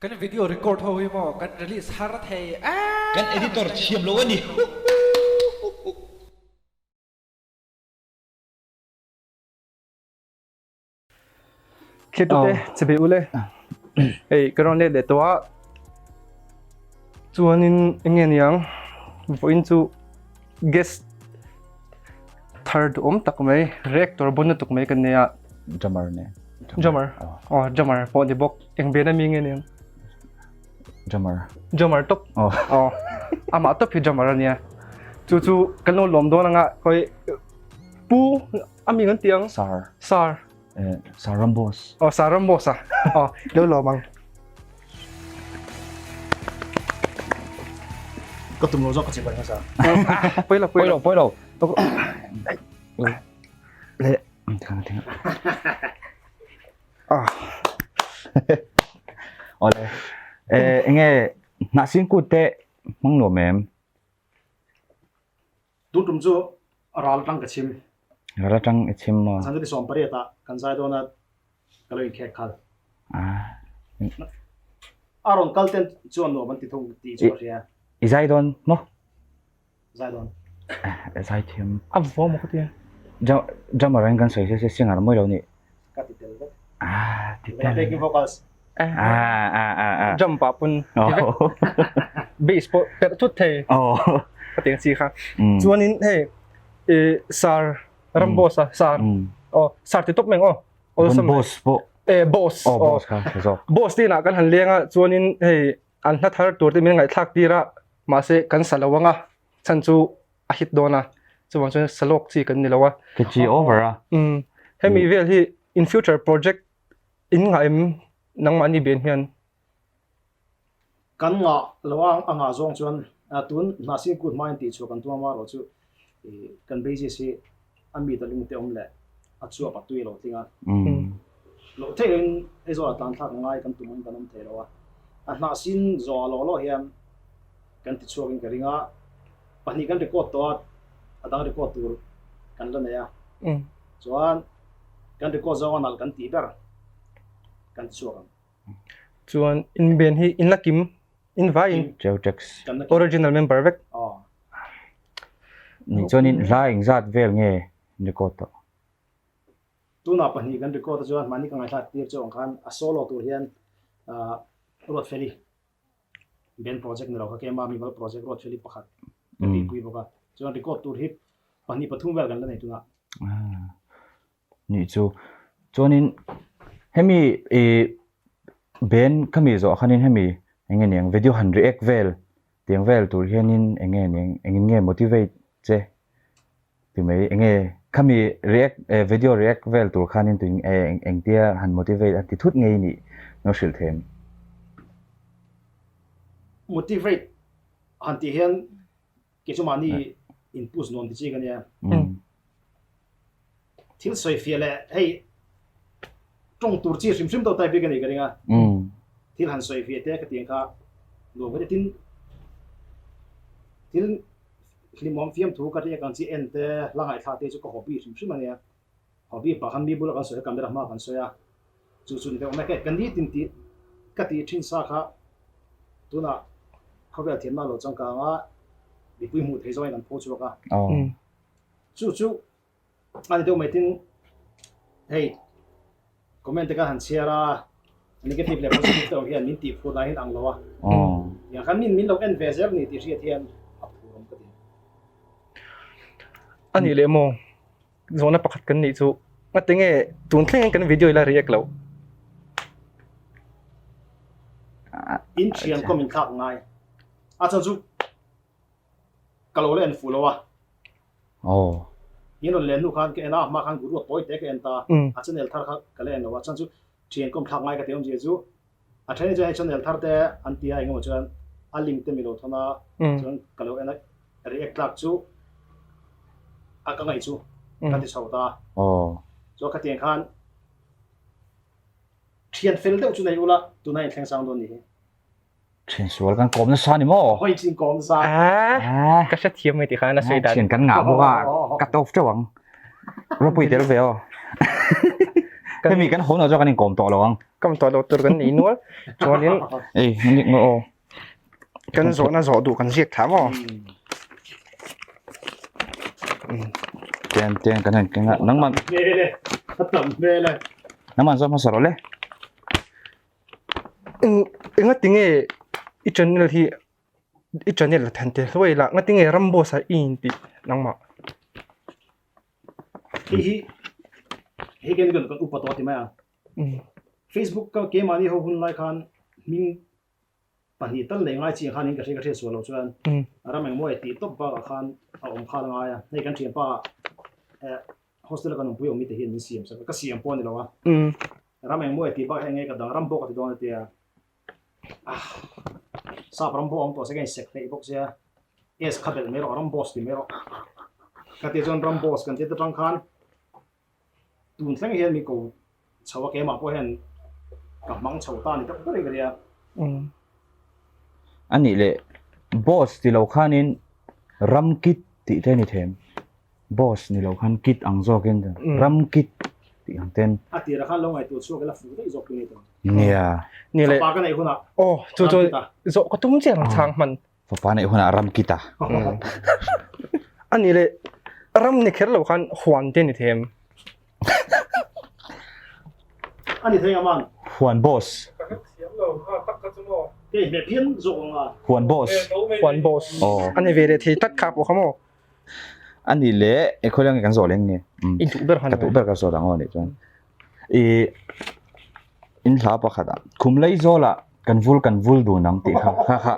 Kan video record ho hi maw kan release har thei em Kan editor thiam lo a ni. Thlir tute chibai ule hei ka rawn let leh tawh a chuanin eng nge niang vawiin chu guest thar duhawm tak mai reactor bon lutuk mai kan nei a drummer ne drummer aw drummer pawh ni bawk eng ven ami nge niang drummer drummer top aw aw amah top hi drummer ania chu chu kan lo lawm dawn anga khawi pu ami kan ti ang sar sar eh sar rambos aw sar rambos a aw lo lawm ang Ka tum lo zawk ka chibai hmasa. Pawilo pawilo pawilo. Le thang thang. Ah. Ole. Eh enge na sin ku te mang nuam em? Tun tum chu ral atang ka chim. Ral atang i chim maw? Zan chuti 18 ah kan zai dawn a ka lo inkhek khal. Ah. A rawn kal ten chuan nuam an ti thung tih chu ka hria. I zai dawn maw? Zai dawn. Zai thiam. A vawm maw ka tia. Drummer in kan sawi se se singer mawi lo nih. Ka ti tel vek. Ah, ti tel. Backing vocals. Ah, ah, ah, ah. Drum pah pawn ti vek. Bass pawh perh thut thei. Oh. Ka ti ang chi kha. Chuanin hei Sir Ramboss a Sir. Oh, Sir ti tawp mai ang aw. Awlsam. Boss pawh. Eh, boss. Oh, boss kha zawk. Boss te inah kan han leng a, chuanin hei an hla thar tur te min ngaihthlak tir a, mahse kan sa lo ang a, chhan chu a hit dawn a, chuvang chuan sa lawk chi kan ni lo a. Ka chi over a. Umm, hemi vel hi in future project in ngah em nangmahni ben hian? Kan ngah lo a, a ngah zawng chuan tun hnahsin kut hmain tih chhuah kan tum a marawh chu kan basis hi a mi ta lungte awm leh a chuap a tui a lo tling a. Loh theih loin Aizawl ah tlan thlak ngai kan tum angin kan awm thei lo a, a hnahsin zawh ah lawh lawh hian kan ti chhuak in ka ring a, pahnih kan record tawh a, a dang record tur kan la nei a, chuan kan record zawng a nalh kan tih ber kan ti chhuak ang. Chuan inben hi in la kim in vaiin original member vek. Ni chuanin hla engzat vel nge record tawh? Tunah pahnih kan record a chuan mahni ka ngaihthla tir chu ang khan a solo tur hian Ruatfeli band project ni lo kha keimah mimal project Ruatfeli pakhat ka tihpui bawk a. Chuan record tur hi pahnih pathum vel kan la nei tunah. Nih chu. Chuanin hemi ih band khami zawh khanin hemi eng nge niang video han react vel tiang vel tur hianin eng nge niang engin nge motivate che ti mai eng nge khami react eh video react vel tur khanin tuin eh engtia han motivate a ti thut ngei nih no hrilh them. Motivate han tih hian kei chu mahni in push nuam ti chi ka nia. Thil sawi fiah leh hei tawng tur chi hrim hrim deuh type bik a ni ka ring a. Thil han sawi fiah te ka ti ang kha nuam ka ti. Tin, thil hlimawm fiamthu ka riak ang chi en te hla ngaihthla te chu ka hobby hrim hrim a nia. Hobby pah khan mi bula kan sawi a, camera hma kan sawi a, chu chu ni deuh mai. Ka nitin tih ka tih thin sa kha tunah khawvel thiamna lo changkang a, mipui hmuh thei zawngin kan pho chhuak a. Chu chu a ni deuh mai tin hei comment te khan han chhiar a negative leh positive te awm hian min tih phur lai hian ang lo a tiang khan min min lo en ve zel ni tih hriat hian a phur awm ka ti. A nih leh maw zawhna pakhat kan nih chu ngate nge tun thleng hian kan video ila react loh. In thian kawm in thlak ngai a chan chu ka lo la en fuh lo a. Aw. In rawn len hnu khan ka en a, a hma khan Guru a pawi te ka en ta, a channel thar kha ka la en lo a, chuan chu thian kawm thlak ngai ka ti awmzia chu a then hi chuan hei channel thar te an ti a engemaw chuan a link te mi lo thawn a, chuan ka lo en a, react tlak chu a ka ngaih chu ka ti chho ta. Aw. Chuan khatiang khan thian fel deuh chu nei ula tuna inthleng sang dawn ni hi. Thian sual kan kawm nasa ni maw? Hawi chin kawm nasa. Ah, ka hrethiam mai ti khan a sawi dan. Thian kan ngah bawk a, ka tawp teuh ang. Ropui tel ve aw. Hemi kan haw na chuan kan inkawm tawh lo ang. Kawm tawh lo tur kan nei nual. Chuanin Ei, nik maw aw. Kan zawhna zawh duh kan ziak thla maw? Ten ten kan han keng a. Nangman Hmel e. A tam hmel e. Nangman zawh hmasa rawh le. Eng enga tinge i channel hi i channel a than te hluai la nga tinge Ramboss a i intih nangmah. Hei hi hei kan kan upa tawh ti mai a. Facebook ka keimahni ho hun lai khan hming pahnih tal nei ngai chiang khan in ka hria ka hriat sual loh chuan ram engmaw e tih tawp bakah khan a awm khan a ngai a. Hei kan thianpa eh hostel a kan awmpui awm mi te hian min siam sak a ka siam pawh a ni lo a. Ram engmaw e tih bak hi enge ka dang ram bawk a ti dawn a tia. Ah sap ram bawk a awm tawh se ka insek hleih bawk sia S kha belh mai rawh ram boss ti mai rawh. Ka tih chuan ram boss kan tih atang khan tun thleng hian mi ko chho a keimah pawh hian ka hmang chho ta ni deuh ber in ka ria. A nih leh boss ti lo khanin ram kit tih te a ni them. Boss ni lo khan kit ang zawkin ram kit tih ang ten. A tirah khan lo ngaihtuah chhuak ila fuh daih zawk tu ni tawh. Nia. Ni leh. Fapa ka neih hunah. Aw chu chu zawh ka tum chiang chhang hman. Fapa neih hunah ram kit a. A nih leh ram ni kher lo khan huan te ni them. A ni thei aman. Huan boss. Ka hre thiam lo kha tak kha chu maw. Kei hmeh phian zawk ang a. Huan boss. Huan boss. A ni ve leh thei tak kha pawh kha maw. A nih leh e khawi lang kan zawh leng nge. I duh ber khan. Ka duh ber ka zawh ang aw nih chuan. I in hla pakhat ah khum lei zawl ah kan vul kan vul dun ang tih kha kha kha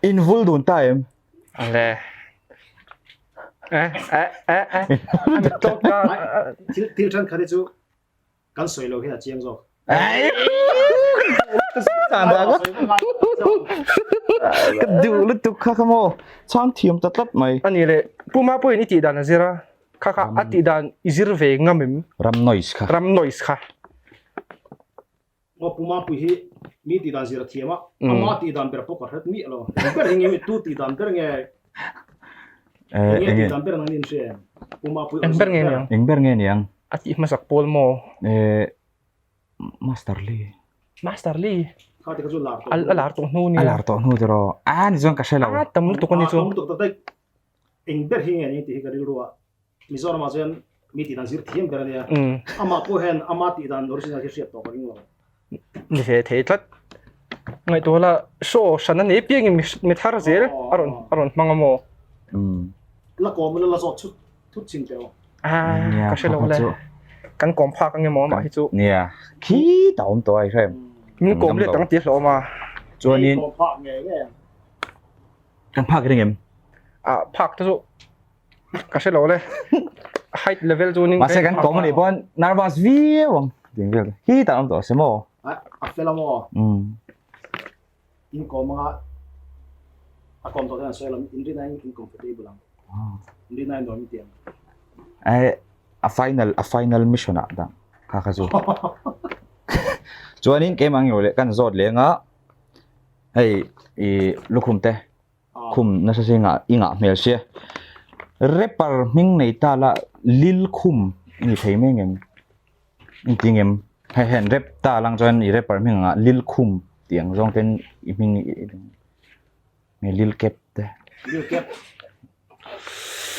in vul dun ta em? Ale. Eh eh eh eh. A mit tawk ta. Thil thil thenkhat hi chu Kan sawi lo hian a chiang zawk. Ka duh lutuk kha kha maw chhang thiam ta tlat mai. A ni le, Pu Mapuiin i tih dan a zir a, kha kha a tih dan i zir ve ngam em? Ram noise kha. Ram noise kha. Aw Pu Mapui hi mi tih dan zir a thiam a, ama tih dan ber pawh ka hret miah lo. Eng ber hi nge mi tu tih dan ber nge eng nge tih dan ber ang an inhria em? Pu Mapui Eng ber nge niang? Eng ber nge niang? A tih hmasak pawl maw? Master Lee. Master Lee. Kha te kha chu lar tawh. A lar tawh hnu nia. A lar tawh hnu tiraw. A ni chuan ka hre lo. A tam lutuk a ni chu. A tam lutuk tak daih. Eng ber hi nge ni tih hi ka rilru a. Mizoramah chuan mi tih dan zir thiam ber a nia. Amah pawh hian ama tih dan original hi hriat tawh ka ring lo. Ni ve thei tlat. Ngaihtuah la show hran a nei piangin mi thar zel a rawn a rawn hmang a maw? La kawm ila la zawt chhut thut chin teh aw. Ah ka hre lo le. Kan kawm phak ang emaw amah hi chu. Nia khi ta awm tawh a i hrem. Min kawm let ang ti hlawm a. Chuanin Kawm phak ngei ngei ang. Kan phak ring em? Ah phak te chu ka hre lo le. Height level chu ning. Mahse kan kawm anih pawn nervous viau ang tih vel hi ta awm tawh se maw? A fel a maw? In kawm anga a kawm tawh te an sawi lo in rin aiin in comfortable ang. In rin aiin nuam in ti ang. Eh a final a final mission ah dah kha kha chu. Chuanin keimah ang leh kan zawt leng a Hei i lukhum te khum nasa si ngah i ngah hmel sia. Rapper hming nei ta la Lil Khum i ni thei mai ngem? I ti ngem? Hei hen rap ta lang chuan i rapper hming angah Lil Khum tih ang zawng ten i hming i Lil Cap te. Lil Cap.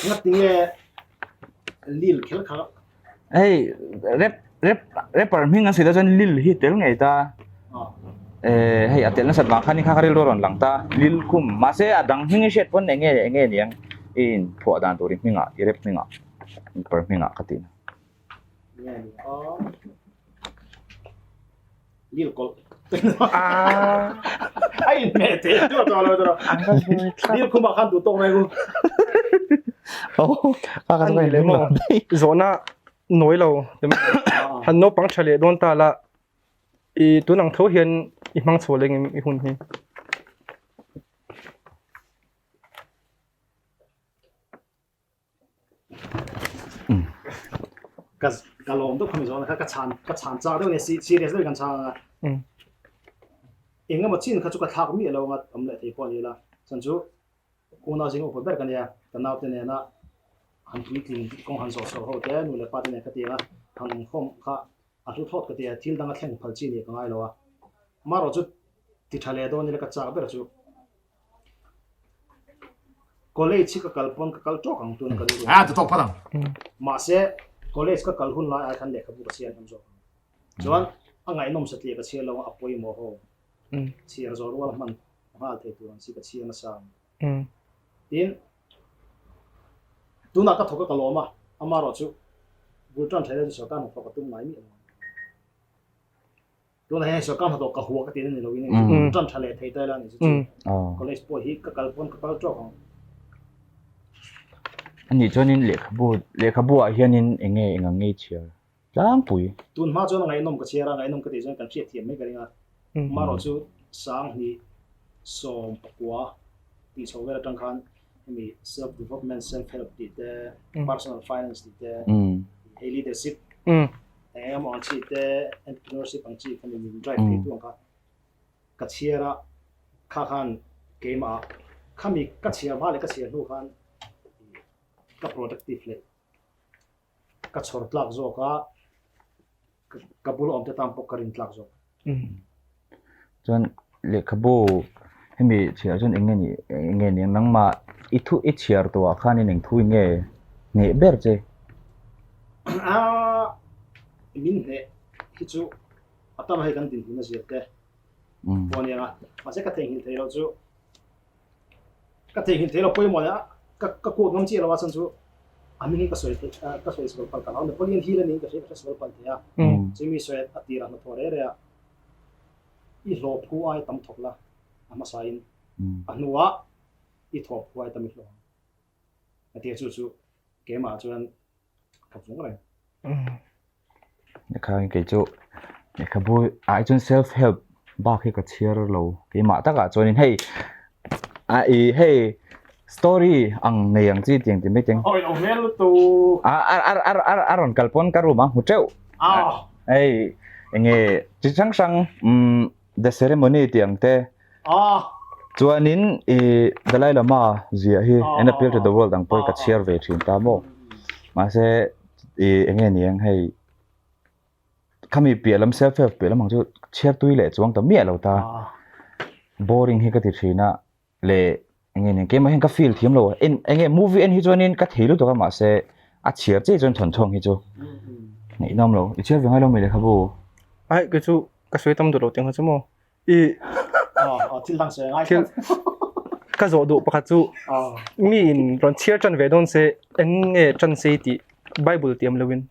Ngati nge Lil kher kha? Hei rap rap rapper hming an sawi dawn chuan Lil hi tel ngei ta. Eh hei a tel nasat vang khan kha ka rilru a rawn lang ta Lil khum mahse a dang hming i hriat pawn eng nge eng nge niang i inphuah dan tur i hmingah i rap hmingah rapper hmingah ka tih na. Nge ni aw. Lil kawlh. A inhmeh teh duah tawh lo tawh. Lil khumah khan duh tawk mai ku. A ni leh maw? Zawhna nawi lo. Han naupang tha leh dawn ta la i tun ang tho hian i hmang chhuah leh ngem i hun hi. Ka ka lawm deuh khami zawhna kha ka chhan ka chhan chak deuh a ni serious deuhin kan chhang ang a. Eng emaw chin kha chu ka thlak miah lo anga awm leh thei pawh a ni la. Chuan chu unau zing upa ber ka nia ka naute nena han puitling kawng han zawh chho ho te nu leh pa te nen ka ti ang a han awmkhawm kha. A hlu thlawt ka ti a, thil dang a thleng phal chi nih ka ngai lo a. Amaherawh chu ti tha leh dawn ila ka chak ber chu college hi ka kal pawn ka kal tawk ang tuna ka rilru. A ti tawk phat ang. Mahse college ka kal hun lai ai khan lehkhabu ka chhiar hnem zawk ang. Chuan a ngaihnawm satliah ka chhiar lo a, a pawimawh ho. Chhiar zawh rual hman nghal thei tur ang chi ka chhiar nasa ang. Tin, tunah ka thawk a ka lawm a, amaherawh chu bul tan thaih lai chu sorkar hnathawk ka tum ngai miah lo ang. Tunah hian sorkar hnathawk ka hua ka tihna ni loin bul tan tha leh thei ta ila ni chu chu college pawh hi ka kal pawn ka kal tawk ang. Anih chuanin lehkhabu lehkhabu ah hianin eng nge eng ang nge i chhiar tlangpui? Tun hma chuan a ngaihnawm ka chhiar a, ngaihnawm ka tih chuan kan hriatthiam mai ka ring a. Amaherawh chu 2000 pakua tih chho vel atang khan hemi self development, self help tih te, personal finance tih te, hei leadership eng emaw ang chi te, entrepreneurship ang chi khami min drive thei tu ang kha ka chhiar a, kha khan keimah ah khami ka chhiar hma leh ka chhiar hnu khan ka productive leh ka chhawr tlak zawk a, ka bula awmte tan pawh ka rin tlak zawk. Chuan lehkhabu hemi chhiar chuan eng nge ni eng nge ni ang nangmah i thu i chhiar tawhah khanin eng thu in nge hneh ber che? Aa min hneh hi chu a tam hei kan dinhmun a zir te pawh a ni ang a, mahse ka theihnghilh theih loh chu Ka theihnghilh thei lo pawimawh leh a, ka ka quote ngam chiah lo a chhan chu a hming hi ka sawi theih ka sawi sual palh ka hlau Napoleon Hill a niin ka hria ka hre sual palh thei a, chumi sawi a tirah hnathawh reh reh a i hlawh phu ai tam thawk la a hmasa in a hnuah i thawh phu ai tam i hlawh ang a ti a chu chu keimah chuan ka vung reng. Lehkha kei chu lehkhabu ah hi chuan self help bak hi ka chhiar lo keimah takah chuanin hei ah ih hei story ang nei ang chi tiang ti mai teng Awi lo hmel lutuk. A a a a a a rawn kal pawn ka room ah hmu teuh. Hei eng nge chi hrang hrang umm the ceremony tih ang te chuanin ih Dalai Lama ziah hi an appeal to the world ang pawh hi ka chhiar ve thin ta maw mahse ih eng nge ni ang hei khami piah lam self help piah lam ang chu chhiar tui leh chuang ta miah lo ta boring hi ka ti thin a. leh eng nge keimah hian ka feel thiam lo en eng nge movie en hi chuanin ka thei lutuk a mahse a chhiar chiah chuan thawnthuang hi chu ngaihnawm lo i chhiar ve ngai lo mai lehkhabu ai kei chu ka sawi tam duh lo tih ang kha chu maw i thil dang sawi ngai thil ka zawh duh pakhat chu mi in rawn chhiar tan ve dawn se eng nge tan se tih bible tiam lo in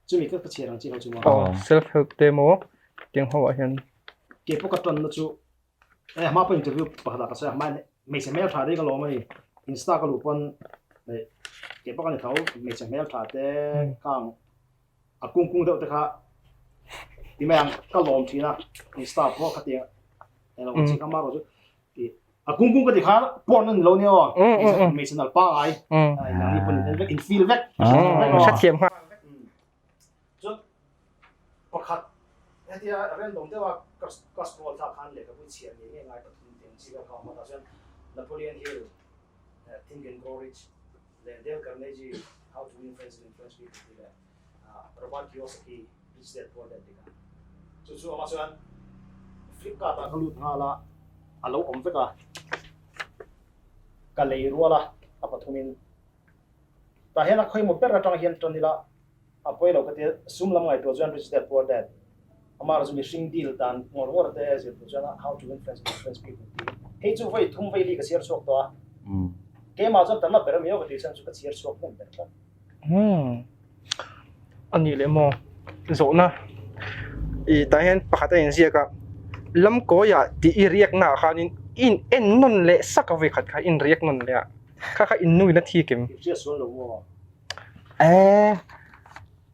chumi ka chhiar ang chi ho chu maw self help te maw tiang ho ah hian ke pawh ka tan na chu Hei a hma pawh interview pakhat ah ka sawi a, hma hmeichhe hmel tha te hi ka lawm a ni, insta ka luh pawn hei kei pawh ka ni tho, hmeichhe hmel tha te khang a kung kung deuh te kha ti mai ang ka lawm thin a, insta pawh khatiang eng lo chi kha marawh chu ih a kung kung ka ti kha porn a ni lo nia aw, hmeichhe nalh pangai nangni pawn in en vek in feel vek hrethiam nghal vek. Chuan pakhat hetia random deuha ka ka scroll thlak khan lehkhabu chhiar ngei ngei ngai pathum tih ang chi vel kha a awm a tah chuan Napoleon Hill, Think and Grow Rich leh Dale Carnegie How to Win Friends and Influence People tih leh Robert Kiyosaki Rich Dad Poor Dad tih kha. Chu chu amah chuan Flipkart ah ka lut nghal a, a lo awm vek a, ka lei rual a, a pathumin Tah hian a khawimaw ber atang hian tan ila a pawi lo ka ti a, sum lam ngaihtuah chuan Rich Dad Poor Dad amah erawh chu mihring deal dan ngawr ngawr te zir tur chuan How to Win Friends and Influence People tih hei chu vawi thum vawi li ka chhiar chhuak tawh a, keimah chuan tanna ber a mi aw ka tih chuan chu ka chhiar chhuak hnem ber tlat. A nih leh maw zawhna ih tah hian pakhat a inziak a, Lamkawiah tih i riak naah khanin i in en nawn leh sak a vawikhat kha i in riak nawn leh a. Kha kha in nuin a thi kim. I hriat sual lo maw? Eh,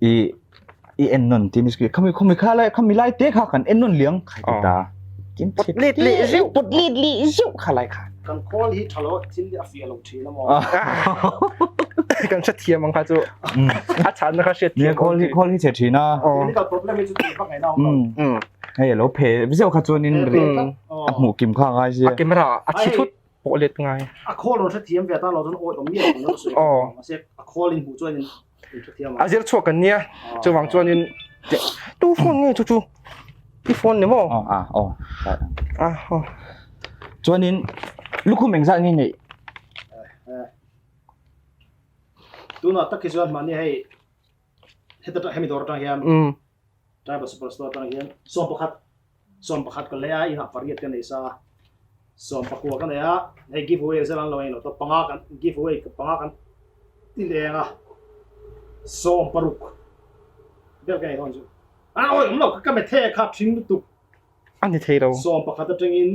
i i en nawn tin iski khami khumi kha lai khami lai te kha kan en nawn liang khai ti ta. Kin Pot let leh zeuh. Pot let leh zeuh kha lai kha. Kan call hi tha lo thil hi a fiah lo thin a maw? Kan hrethiam ang kha chu. A chhanna kha hriat thiam. Call hi call hi che thin a. Technical problem hi chu tih vak ngaihna awm lo. Hei lo phe zeuh kha chuanin a hmuh kim kha ngai sia. A camera a thi thut. pawh let ngai. A khawl rawn hrethiam ve atan lo chuan awi awm miah lo ang a sawi. Mahse a khawl in hmuh chuan in hrethiam ang. A zir chhuak kan nia chuvang chuanin. Tu phone nge chu chu? I phone ni maw? Aw, ah, aw. Ah, aw. Chuanin lukhum engzat nge neih? Tunah tak hi chuan mahni hei heta hemi dawr atang hian Tribal Superstore atang hian 11 11 ka lei a inah pariat ka nei sa a 19 ka nei a hei give away zel an lo englo tawp panga kan give away panga kan ti leng a 16 vel ka nei dawn chu a awi awm lo ka methe kha thing lutuk a ni thei lo 11 atangin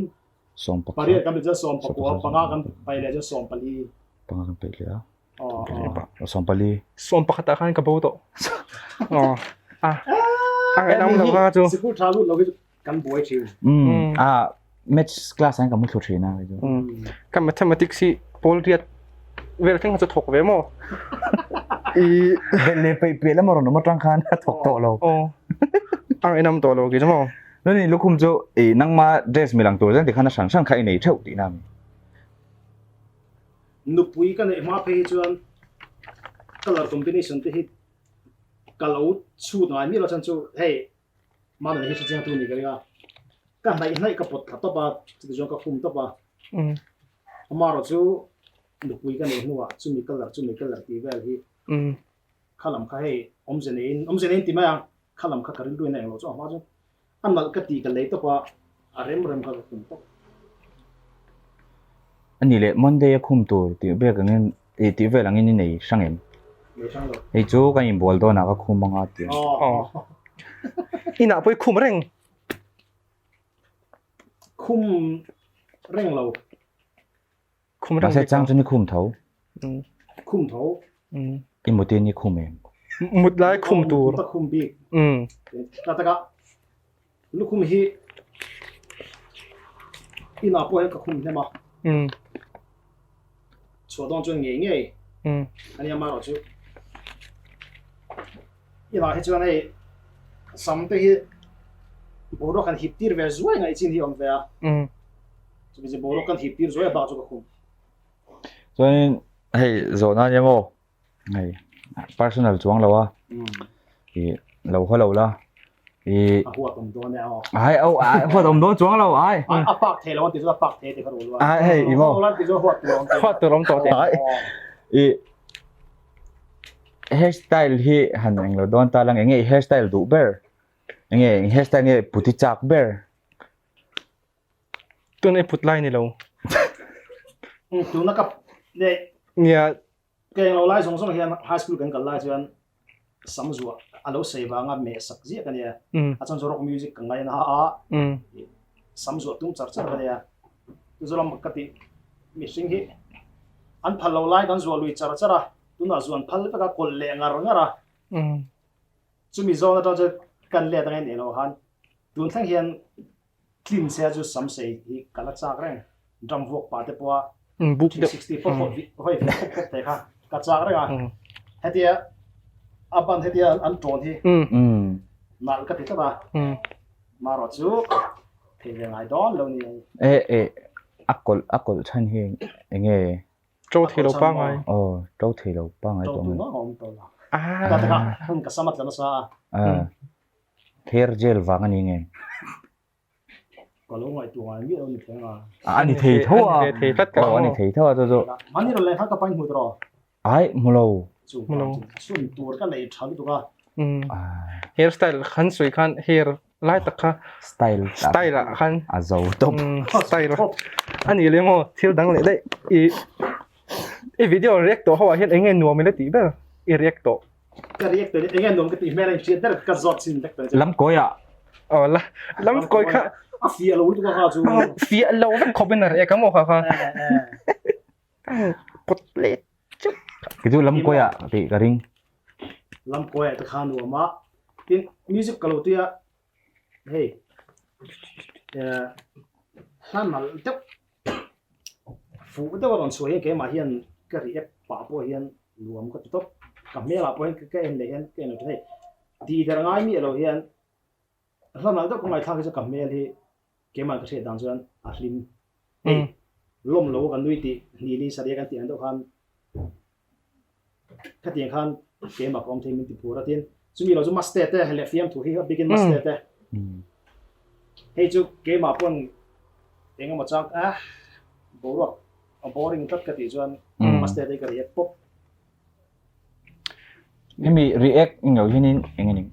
11 pariat kan pe chuan 19 panga kan pai leh chuan 14 panga kan pai leh a 14. 11 ah khan ka bo tawh. Aw. A. A ngaih lo kha chu. Sikul tha lut lo hi kan buai thin. Um. A maths class an ka mu thlu thin a. Ka mathematics hi pawl riat vel thleng kha chu thawk ve maw. I belh leh peih piah lam a rawn awm atang khan a thawk tawh lo. Aw. A ngaihnawm tawh lo kei chu maw. Chuan lukhum chu i nangma dress milang tur zel tikhan a hran hran kha i nei theuh tihna a ni. Nupui ka neih hma phei hi chuan colour combination te hi ka lo chhut ngai miah lo chuan chu hei mahni hi hre chiang tu ni ka ring a, ka hnaih hnaih ka pawt thla tawp a chuti chuan ka khum tawp a, amaherawh chu nupui ka neih hnuah chumi colour chumi colour tih vel hi kha lam kha hei awmze neiin awmze neiin ti mai ang kha lam kha ka rilru in a englo chu a hma chuan A nalh ka ti ka lei tawp a, a rem rem kha ka khum tawp. A nih leh Monday a khum tur tih bek angin ih tih vel angin i nei hrang em? Nei hrang lo. Hei chu kan inbual dawnah ka khum anga ti ang. Aw. Inah pawh i khum reng. Khum reng lo. Khum reng Mahse chang chuan i khum tho. Khum tho. I mutin i khum em? Mut lai khum tur. Mut a khum bik. Ta taka lukhum hi inah pawh hian ka khum hnem a. Chhuah dawn chuan ngei ngei ania amaherawh chu inah hi chuan hei sam te hi boruak han hip tir ve zuai ngaih chin hi a awm ve a. Chumi chu boruak kan hip tir zuai a bak chu ka khum. Chuanin hei zawhna ania maw hei personal chuang lo a i lo haw lo la i a huat awm dawn e aw. Ai au ai huat awm dawn chuang lo ai. A pak thei lo an ti chu a pak thei ti kha ru lo. Ai hei i maw. Lo an ti chu huat tur awm tawh. Huat tur awm tawh te. Ai i hairstyle hi han englo dawn ta lang enge i hairstyle duh ber enge hairstyle nge puti chak ber. Tuna i put lai ni lo. Tuna ka ne Nia. Ka englo lai zawng zawng hian high school kan kal lai chuan sam zuah a lo sei vanga meh sak ziah ka nia. A chuan chu rock music ka ngaina a sam zuah tum char char ka nia. Chu chu lam ka tih mihring hi an phal lo lai kan zuah lui char char a, tunah zuan phal vek a kawlh leh ngar ngar a. Chumi zawn atang chuan kan let ang en elo khan tun thleng hian Tlin se chu sam sei hi ka la chak reng. Drum vuak pah te pawha 360 pawh pawh hawi ve khawp khawp thei kha ka chak reng a. Hetia a ban hetia an tawn hi nalh ka ti tlat a. Marawh chu thei ve ngai dawn lo ni. E e a kawlh a kawlh chhan hi enge? To thei lo pangai. Aw to thei lo pangai tawh. To tu a awm tawh lo. Ka taka hun ka sam a tla nasa a. Hair gel vang a ni nge? Ka lo ngaihtuah ngai miah lo ni thei anga. A ni thei tho a. A ni thei tlat ka Aw a ni thei tho a chu chu. Mahni rawn leng khan ka pain hmu tawh. Ai hmu lo. Chu chhun tur ka nei tha lutuk a. Hair style khan sawi khan hair lai tak kha style style ah khan a zo tawp. Style a ni leh maw thil dang leh daih i i video react tawh ho ah hian eng nge nuam ila tih ber i react tawh. Ka react tawh eng nge nuam ka tih hmel a inhriat ber ka zawt chin vek tawh. Lam kawi ah. Aw la lam kawi kha. A fiah lo lutuk a kha chu. Fiah lo vek khawp in a react a maw kha kha. Pawt let chup. Kei chu lam kawi ah tih ka ring. Lam kawi ah te kha nuam a. Tin music ka lo tui a hei hla nalh deuh Fuh deuh a rawn chhuah hian keimah hian ka react pah pawh hian nuam ka ti tawp. Ka hmelah pawh hian ka en leh hian ka en lo thin hei. Tih der ngai miah lo hian hla nalh deuh ka ngaihthlak hi chu ka hmel hi keimah ka hriat dan chuan a hlim. Hei lawm lo ka nui tih hnili saria kan tih ang deuh khan khatiang khan keimah ka awm thei min ti phur a tin. Chumi lo chu Maste te leh fiamthu hi a bikin Maste te. Hei chu keimah pawn eng emaw chang ah boruak a boring tlat ka tih chuan Maste te hi ka react pawp. Hemi react eng lo hianin eng eng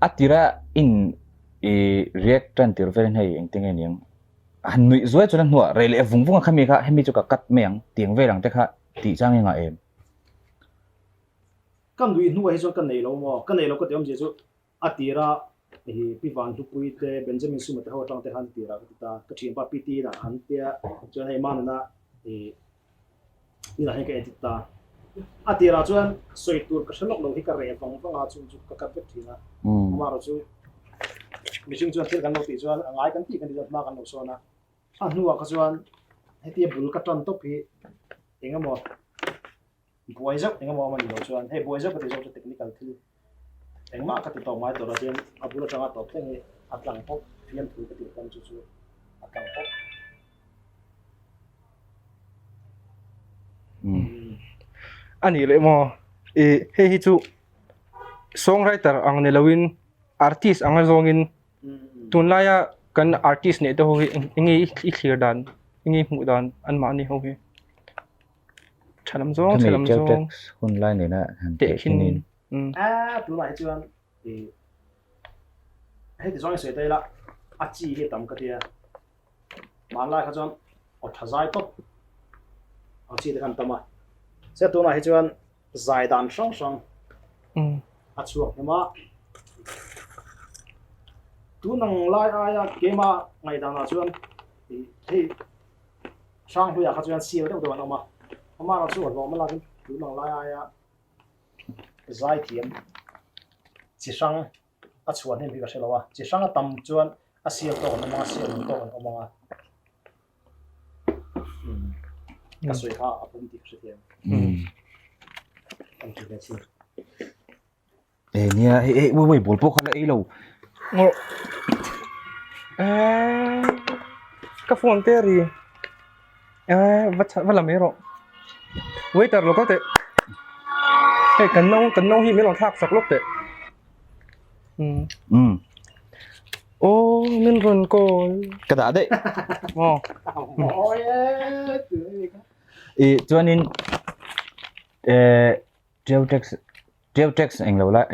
a tira in i react tan tir velin hei engtin nge niang han nuih zuai chuan a hnuah rei leh vung vung a khami kha hemi chu ka cut mai ang tiang vel ang te kha tih chang engah em? Ka nuih hnuah hi chuan ka nei lo maw? Ka nei lo ka ti awmzia chu a tira hi Pi Van Hlupui te, Benjamin Suma te ho atang te khan tira ka ti ta. Ka thianpa Pi Tina an tia chuan hei Manuna hi inah hian ka edit ta. A tirah chuan sawi tur ka hre lawk lo hi ka reh vang vang a, chung chu ka cut vek thin a. Amaherawh chu mihring chuan thil kan lo tih chuan a ngai kan tih kan tih chuan hma kan lo sawn a. A hnuah kha chuan hetia bul ka tan tawp hi eng emaw Buai zauh engemaw awm a nih loh chuan hei buai zauh ka ti zawk chu technical thil engmah ka ti tawp ngai tawh lo chuan a bul atanga tawp thleng hi a tlang pawp fiamthu ka tih pawn chu chu a tlang pawp. A nih leh maw i hei hi chu songwriter ang ni loin artist anga zawngin tunlaia kan artist neih te ho hi eng nge i thlir dan eng nge i hmuh dan anmahni ho hi. Tha lam zawng, tha lam zawng. Hun lai nena han teh khinin. A tunah hi chuan i hei ti zawng i sawi ta ila a chi hi a tam ka tia. Hmanlai kha chuan aw tha zai tawp ang chi te khan tam a. Se tunah hi chuan zai dan hrang hrang a chhuak hnem a. Tun ang lai aia keimah ngaihdanah chuan hei Hranghlui-ah kha chuan sial deuh deuh an awm a, amah chu a hlawm a lakin tun ang lai aia zaithiam chi hrang a chhuah hnem hi ka hre lo a, chi hrang a tam chuan a sial tawk an awm ang a, sial lo tawk an awm ang a, ka sawi kha a pum tih ka hrethiam. An ti ve chi. E nia hei hei wei wei ball pawh kha la ei lo. Ngawh. Eh ka phone te ri. Eh va va la mai rawh. Waiter lo kal teh. Hei kan no kan no hi min rawn thlak sak lawk teh. Um. Um. Aw min rawn call. Ka dah daih. Aw. Mawi e tui ka. I chuanin eh Ṭiau tax ṭiau tax eng lo lai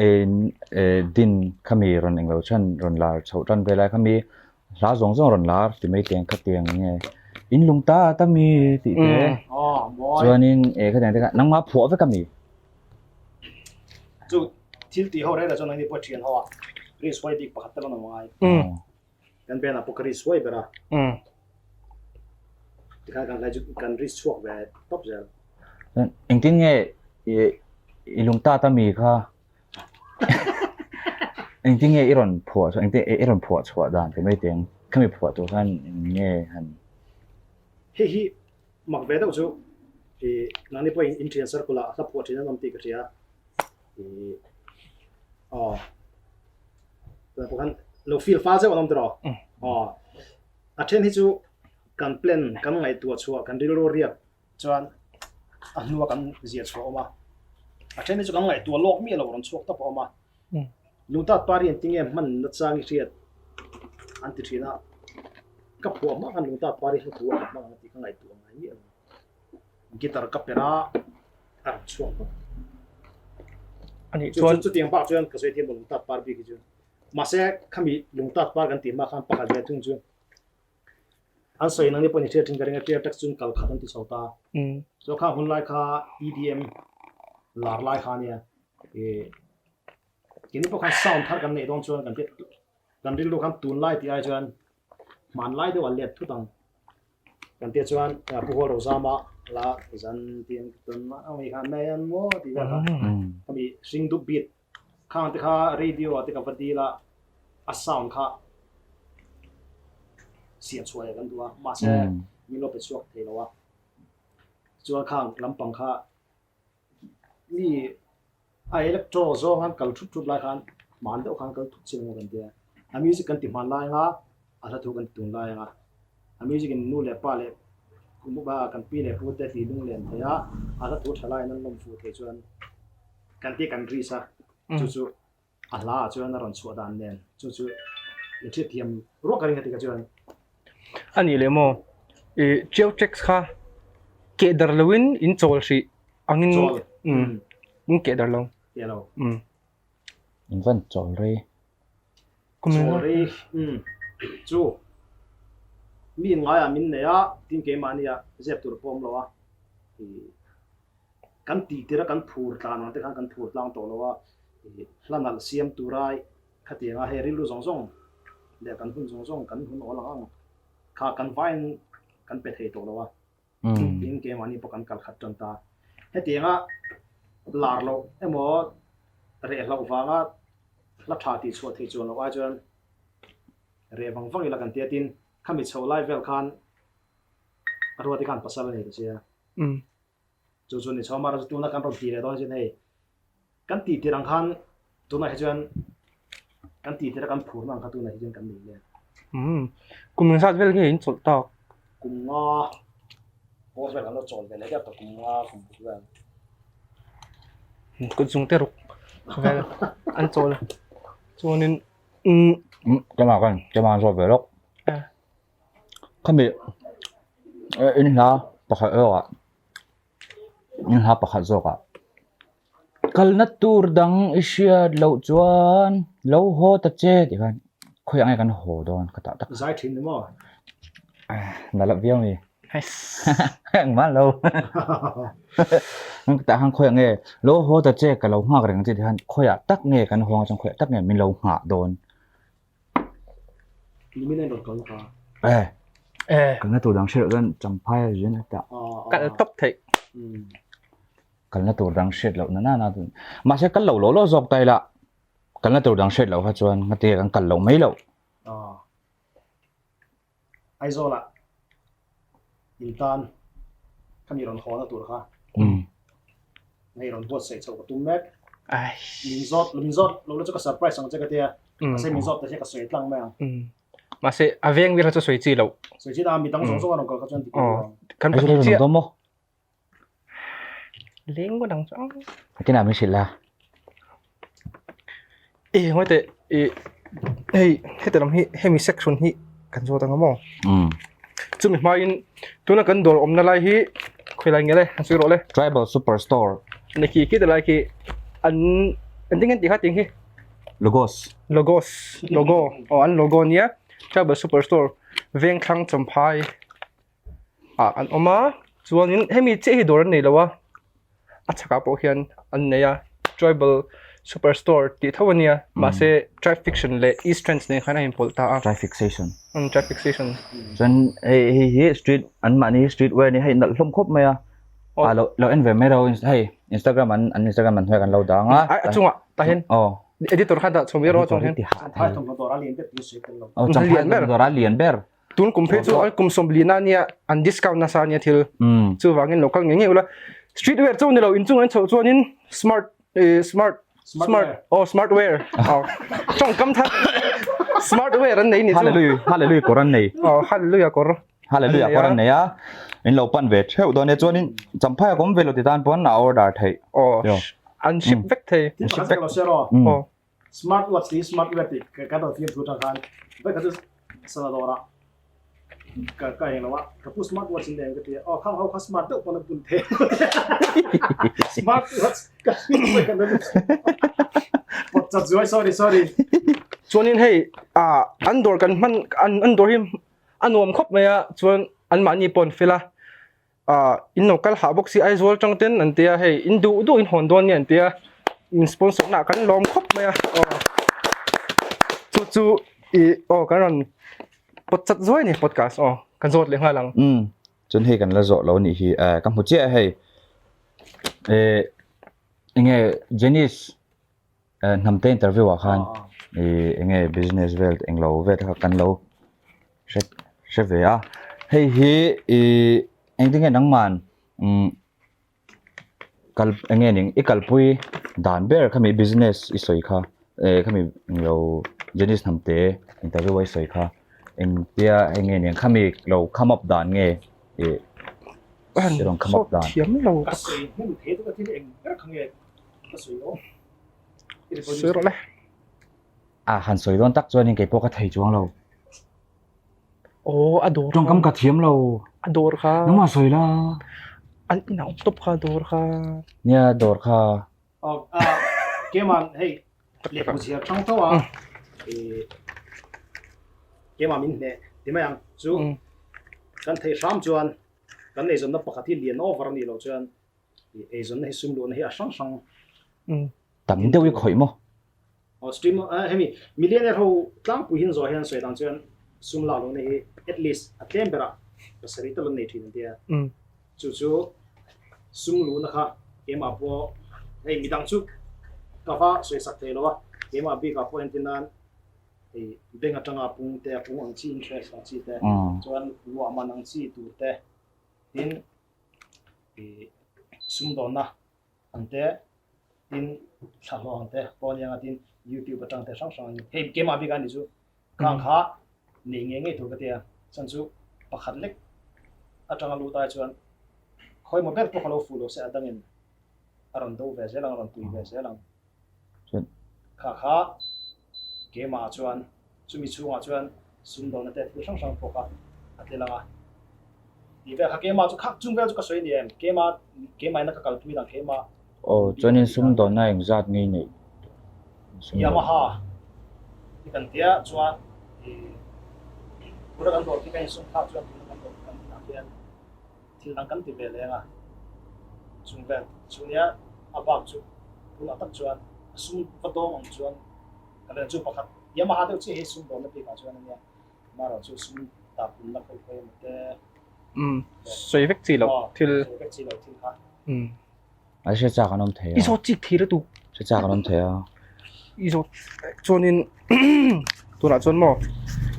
eh din khami rawn eng lo chhan rawn lar chhoh tan ve lai khami hla zawng zawng rawn lar ti mai tiang khatiang eng nge in lung ta ta mi tih te chuanin eh khatiang te kha nangmah phuah vek a mi. Chu thil tih ho reng reng chuan nangni pawh ṭhian ho a risk huai bik pakhat te rawn awm angai. Kan pen ah pawh ka risk huai ber a. Tikhan kan hlai chu kan risk chhuak ve tawp zel. Engtin nge i lung tat a mi kha engtin nge i rawn phuah chhuah engtin i rawn phuah chhuah dan ti mai teng khami phuah tur khan eng nge han Hei hi mak ve deuh chu i nangni pawhin in thian circle ah hla phuah thin an awm tih ka hria i aw tunah pawh khan lo feel fal zeuh an awm tiraw aw a then hi chu kan plan kan ngaihtuah chhuah kan rilru riak Chuan a hnua kan ziah chhuah a awm a, a then hi chu kan ngaihtuah lawk miah lo rawn chhuak tawp a awm a. Lungtat pari an tinge hman nachang i hriat an ti thin a, ka phuah hma khan lungtat pari hla thu a ka hmang ang tih ka ngaihtuah ngai miah lo. Guitar ka per a, a rawn chhuak tawp. Anih chuan chutiang bak chuan ka sawi thiam lo lungtat par bik hi chu. Mahse khami lungtat par kan tih hma khan pakhat ve thung chu An sawi nang ni pawh ni hriat thin ka ring a, Clear text chuan kal khat an ti chho ta. Chuan khang hun lai kha EDM lar lai kha ania. Keini pawh khan sound thar kan neih dawn chuan kan hriat kan rilru khan tun lai tih ai chuan hman lai deuh a let thut ang. Kan tia chuan Pu Hual Rozama la zan tin tun mai khan mai an maw tih vel kha. Khami hring dup beat Khang te kha radio ah te ka va dil a, a sound kha siam chhuah leh kan duh a, mahse min lo pe chhuak thei lo a. Chuan khang lampang kha mi a electro zawng an kal thup thup lai khan hman deuh khan kal thup chin emaw kan tia. A music kan ti hman lai anga, a hla thu kan ti tun lai anga. A music in nu leh pa leh kum upa kan pi leh pu te ti lunglen thei a, a hla thu tha laiin an lawm fuh thei chuan kan ti kan risk a, chu chu. A hla ah chuan a rawn chhuah dan nen chu chu in hriatthiam ruak a ring a ti kha chuan. A nih leh maw i Tiau Tax kha keh dar loin in chawl hrih angin Chawl. umm in keh dar lo. Keh lo. Umm. In van chawl rei. Chawl rei umm chu mi in ngaiah min nei a tin keimahni ah zep tur pawh awm lo a i Kan tih tirh a kan phur tlan ang te khan kan phur tlang tawh lo a, hla nalh siam tura khatiang a hei rilru zawng zawng leh kan hun zawng zawng kan hun awl ang ang kha kan vaiin kan pe thei tawh lo a, tin keimahni pawh kan kal khat tan ta. Hetianga lar loh emaw reh hlauh vanga hla tha tih chhuah theih chuan loh ai chuan reh vang vang ila kan tia tin khami chhoh lai vel khan a ruati khan pasal a nei ta sia. Chu chu ni chhawm a, tuna kan rawn ti leh dawn sin hei. Kan tih tir ang khan tunah hi chuan kan tih tir a kan phurna ang kha tunah hi chuan kan nei le. Umm kum engzat vel nge in chawlh tak? Kum nga pawh vel kan lo chawl ve leh deuh tawh kum nga kum ruk vel. Kut zung te ruk vel an chawl a chuanin umm. Keimah khan keimah an zawt ve lawk. Khami in hla pakhat zawkah in hla pakhat zawkah kalna tur dang i hriat loh chuan lo haw ta che tih khan khawiah nge kan haw dawn ka tah tak zai thin ni maw na loh viau ni engmah lo ka tah khan khawiah nge lo haw ta che ka lo nghak reng che tih khan khawiah tak nge kan haw ang chuan khawiah tak nge min lo nghah dawn. Nimin a in rawn kal kha. Eh. Eh. Kalna tur dang hriat loh chuan Champhai a zin a tah. Kal tawp theih. Kalna tur dang hriat loh na na na. Mahse kal lo lo lo zawk ta ila. Kalna tur dang hriat loh kha chuan ngati kan kal loh mai loh. Aizawlah in tan khami rawn haw na tur kha hei rawn buatsaih chhoh ka tum mek. Min zawt min zawt lo la chu ka surprise ang che ka tia. Mahse min zawt ta hian ka sawi tlang mai ang. Mahse a veng vel kha chu sawi chi loh. Sawi chi a midang zawng zawng a rawn kal kha chuan dik lo ang. Kan pahnih chiah. Leng ngawt ang chu. Kinah min hrilh a. E ngawi teh i hei heti lam hi hemi section hi kan zawt ang a maw? Um. Chumi hmain tuna kan dawr awmna lai hi khawi lai nge le han sawi rawh le. Tribal Super Store. Ni khi khi ti lai khi an an ding an tih kha ting hi. Logos. Logos logo aw an logo nia Tribal Super Store Vengthlang Champhai. ah an awm a chuanin hemi chiah hi dawr an nei lo a a chhakah pawh hian an nei a tribal super store tih tho a nia mahse tribe fiction leh east trends nen khan a inpawlh ta a tribe fixation umm tribe fixation chuan hei hei hi street an mahni street wear ni hei nalh hlawm khawp mai a ah lo lo en ve mai ro hei instagram an an instagram an hnuai kan lo dang a a chungah tah hian aw editor khan dah chho mai rawh a chung hian Champhai thawmhnaw dawr a lian ber tih a sawi tel lo champhai thawmhnaw dawr a lian ber Tun kum phei chu an kum sawmlina ania an discount nasa ania thil. Chuvangin lo kal ngei ngei ula. Street wear chu ni lo inchung an chhoh chuanin smart smart smart oh smart wear oh tawngkam thar smart wear an nei ni chu. Hallelujah hallelujah kawr an nei. Oh hallelujah kawr. Hallelujah kawr an nei a. In lo pan ve theuh dawn nia chuanin Champhai a awm ve lo ti tan pawn a order theih. Oh an ship vek thei. Thil pakhat ka lo share aw. Oh. Smart watch tih smart wear tih kan rawn fiam thu atang khan vek kha chu sana dawr ah ka ka eng lo a ka pu smart watch in eng ka ti a aw khang ho kha smart deuh pawn a bun thei smart watch ka hriat vek kan pawt chat zuai sorry sorry chuanin hei ah an dawr kan hman an an dawr hi a nuam khawp mai a chuan anmahni pawh an fel a ah in lo kal hah bawk si Aizawl tang ten an tia hei in duh duh in hawn dawn nia an tia min sponsor na kan lawm khawp mai a aw chu chu i aw kan rawn pawt chat zuai ni podcast aw kan zawt leh nghal ang um chuan hei kan la zawh lo nih hi eh ka hmu chiah hei eh enge Janice Hnamte interview ah khan ih enge business vel englo vel te kha kan lo hre hre ve a hei hi ih engtin nge nangman umm kal enge ning i kalpui dan ber khami business i sawi kha eh khami englo Janice Hnamte interview a i sawi kha engtia enge ning khami lo come up dan nge ih i rawn come up dan. Ka sawi hnem thei deuh a thil eng ber kha nge. Sawi rawh le. A han sawi dawn tak chuanin kei pawh ka thei chuang lo. Aw a dawr kha. Tawngkam ka thiam lo. A dawr kha. Nangmah sawi la. An inah awm tawp kha dawr kha. Nia dawr kha. Aw a keimah hei lehkhabu chhiar thang tho a ih keimah min hneh ti mai ang chu kan theih hram chuan kan eizawnna pakhat hi lian over a nih loh chuan ih eizawnna hi sum luhna hi a hrang hrang Tam deuh i khawih maw? Aw stream hemi millionaire ho tlangpui hin zawh hian sawi dan chuan sum lak lohna hi at least a tlem berah pasarih tal an nei thin an tia. Chu chu sum luhna kha keimah pawh hei midang chu ka va sawi sak thei lo a, keimah bikah pawh entir nan hei bank atanga pung te a pung ang chi interest ang chi te chuan luah man ang chi tur te tin ih sumdawnna ang te tin thla hlawh ang te pawh ania nga tin youtube atang te hrang hrang hei keimah bik a ni chu khang kha nei ngei ngei tur ka tia chuan chu pakhat lek atanga lut ai chuan khawi maw ber pawh ka lo fuh lo se a dangin a rawn do ve zel ang a rawn pui ve zel ang kha kha keimah ah chuan Chumi chhungah chuan sumdawna te thil hrang hrang pawh kha a tel ang a. Tih vel kha keimah chu khak chung vel chu ka sawi a ni em? Keimah keimah ina ka kalpui dan keimah. Aw chuanin sumdawna engzat ngei neih sumdawn? Yamaha hi kan tia chuan ih tuna kan dawr khi ka insum thlak chuan tuna kan dawr kan inah khian thil dang kan ti ve leng a. Chung vel chu nia a bak chu tunah tak chuan a sum va dawng ang chuan ka len chu pakhat Yamaha deuh chiah hi sum dawnna bikah chuan a nia, amaherawh chu sum dah punna khawi khawi emaw te. Umm, sawi vek chi loh thil. Sawi vek chi loh thil kha. Umm. A hre chak an awm thei a. I zawt chik thei lutuk. Hre chak an awm thei a. I zawt chuanin tunah chuan maw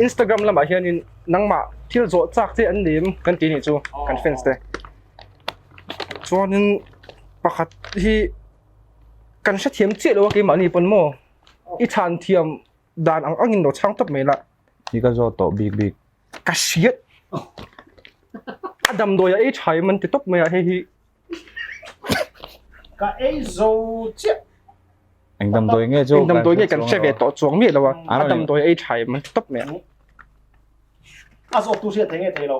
Instagram lamah hianin nangmah thil zawh chak che an lim kan ti nih chu kan fans te. Chuanin pakhat hi kan hrethiam chiah lo a keimahni pawn maw. I chhan thiam dan ang angin lo chhang tawp mai la. Hi ka zawt tawh bik bik. Ka hriat. A damdawi a ei tha em an ti tawp mai a hei hi. Ka ei zo chiah. Eng damdawi nge chu? Eng damdawi nge kan hre ve tawh chuang miah lo a. A damdawi a ei tha em an ti tawp mai a. A zawt tu hriat thei nge thei lo.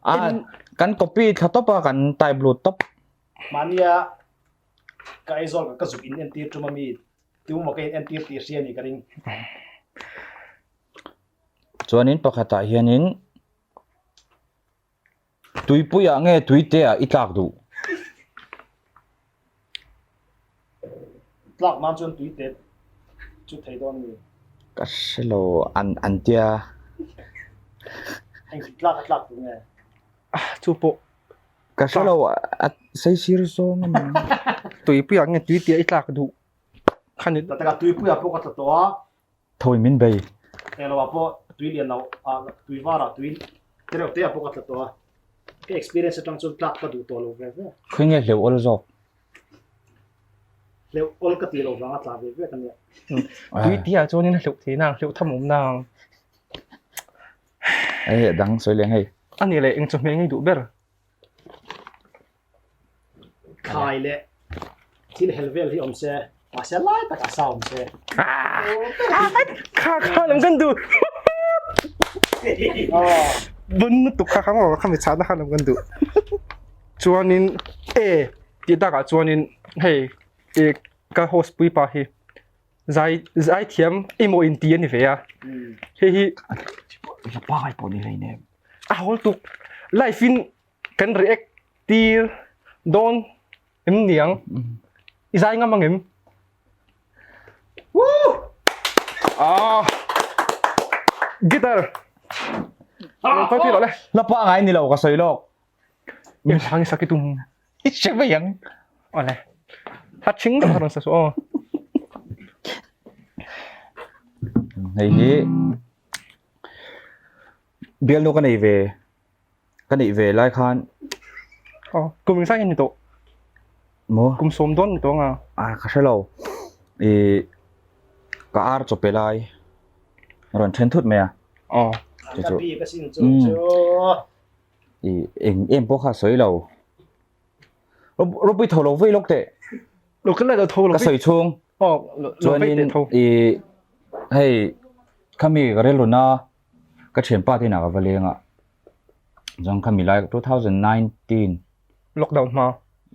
A kan copy thla tawp a kan type lut tawp. Mahnia Ka Aizawl ka ka zuk in entir tum a mi tumah ka in entir tih hria ni ka ring. Chuanin pakhatah hianin tuipuiah nge tuiteah i tlak duh? Tlak nan chuan tuite chu thei dawn a ni. Ka hre lo an an tia. Engtik tlak a tlak tur nge? Chu pawh Ka hre lo a saisir zawng a ni. Tuipuiah nge tuitia i tlak duh kha ni. Tak taka tuipuiah pawh ka tla tawh a. Thawi min bei. Englo ah pawh tui lian lo ah tui var ah tui tereuh te ah pawh ka tla tawh a. Ka experience atang chuan tlak ka duh tawh lo ve ve. Khawi nge hleuh awl zawk? Hleuh awl ka tih loh vanga tla ve ve ka nia. Tuitia chuanin a hleuh thei nang, hleuh tham awm nang. Hei dang sawi leng hei. A ni leh eng chawhmeh ngei duh ber? Thlai leh thil hel vel hi awm se, mahse lai tak a sa awm se. Kha kha lam kan duh. Bun lutuk kha kha maw khami chhana kha lam kan duh. Chuanin e tih takah chuanin hei e ka host pui pa hi Zai zai thiam emaw in ti a ni ve a. Hei hi la pangai pawh ni hlei nem. A hawl tuk. Live in kan react tir dawn em niang. I zai ngam ang em? Woo! Ah! Guitar. Ah, pi lo le. La pangai ni lo ka sawi lawk. Em thang i sak i tum. I hre mai ang. Awle. Hla thing deuh kha rawn sa suh aw. Hei hi bialnu ka nei ve ka neih ve lai khan Aw, kum engzah nge ni tawh? Maw? Kum sawm dawn ni tawh anga. Ah, ka hre lo. Ih ka ar chaw pe lai rawn then thut mai a. Aw. An ka bik asin chu chu. I eng em pawh kha sawi lo. Ropui tho lo vei lawk teh. Lo kal lai lo tho lo. Ka sawi chhung. Aw, lo vei teh tho. I. Hei khami ka rilruna ka thianpa te inah ka va leng a, chuan khami lai 2019 Lockdown hma.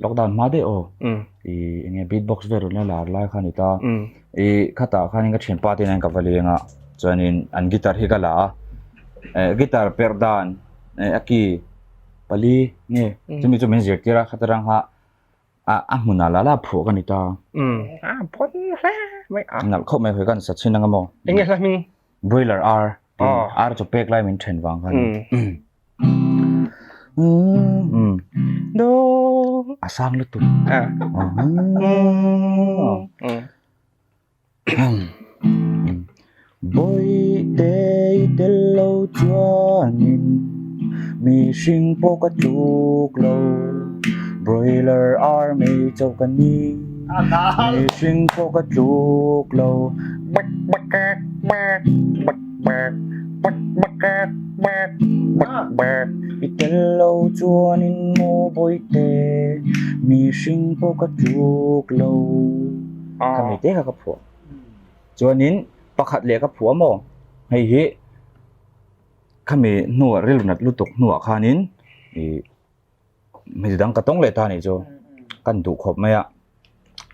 Lockdown hma daih aw. Ih enge beatbox vel rawn la lar lai kha a ni ta. Ih khatah khanin ka thianpa te inah ka va leng a, chuanin an guitar hi ka la a, eh guitar perh dan eh a ki pali nge chumi chu min zirtir a khata rang kha a a hmunah lah lah phuah ka ni ta. Umm a pawn hle mai a. Nalh khawp mai hawi kan sa chhin anga maw. Enge hla hming? Broiler ar ar chaw pek lai min then vang khan. Umm Do a sang lutuk. A. Bawihte i tel lo chuanin mihring pawh ka tluk lo Broiler ar mei chauh ka ni mihring pawh ka tluk lo Bak bak bak bak bak bak bak bak bak bak I tel lo chuanin maw Bawihte mihring pawh ka tluk lo Ka mi te kha ka phuah. Chuanin pakhat leh ka phuah maw? Hei hi khami hnuah rilru nat lutuk hnuah khanin ih hmeichhe dang ka tawng leh ta anih chu kan duh khawp mai a.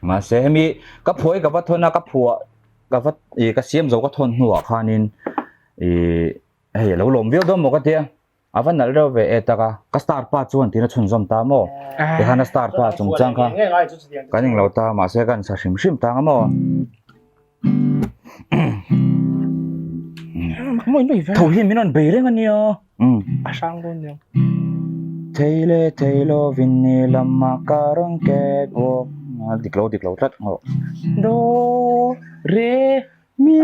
Mahse hemi ka phuah hi ka va thawn a ka phuah ka va ih ka siam zo ka thawn hnuah khanin ih hei a lo lawm viau dawn maw ka tia. A va nalh reuh ve e tak a, ka star pa chuan tiin a chhunzawm ta maw? Tikhan a star pa chungchang kha kan englo ta mahse kan sa hrim hrim tang a maw? Tho hi min rawn bei reng a nia. A hrang dawn nia. Thei leh thei lovin ni lamah ka rawn catwalk. Dik lo dik lo tlat. Do re mi.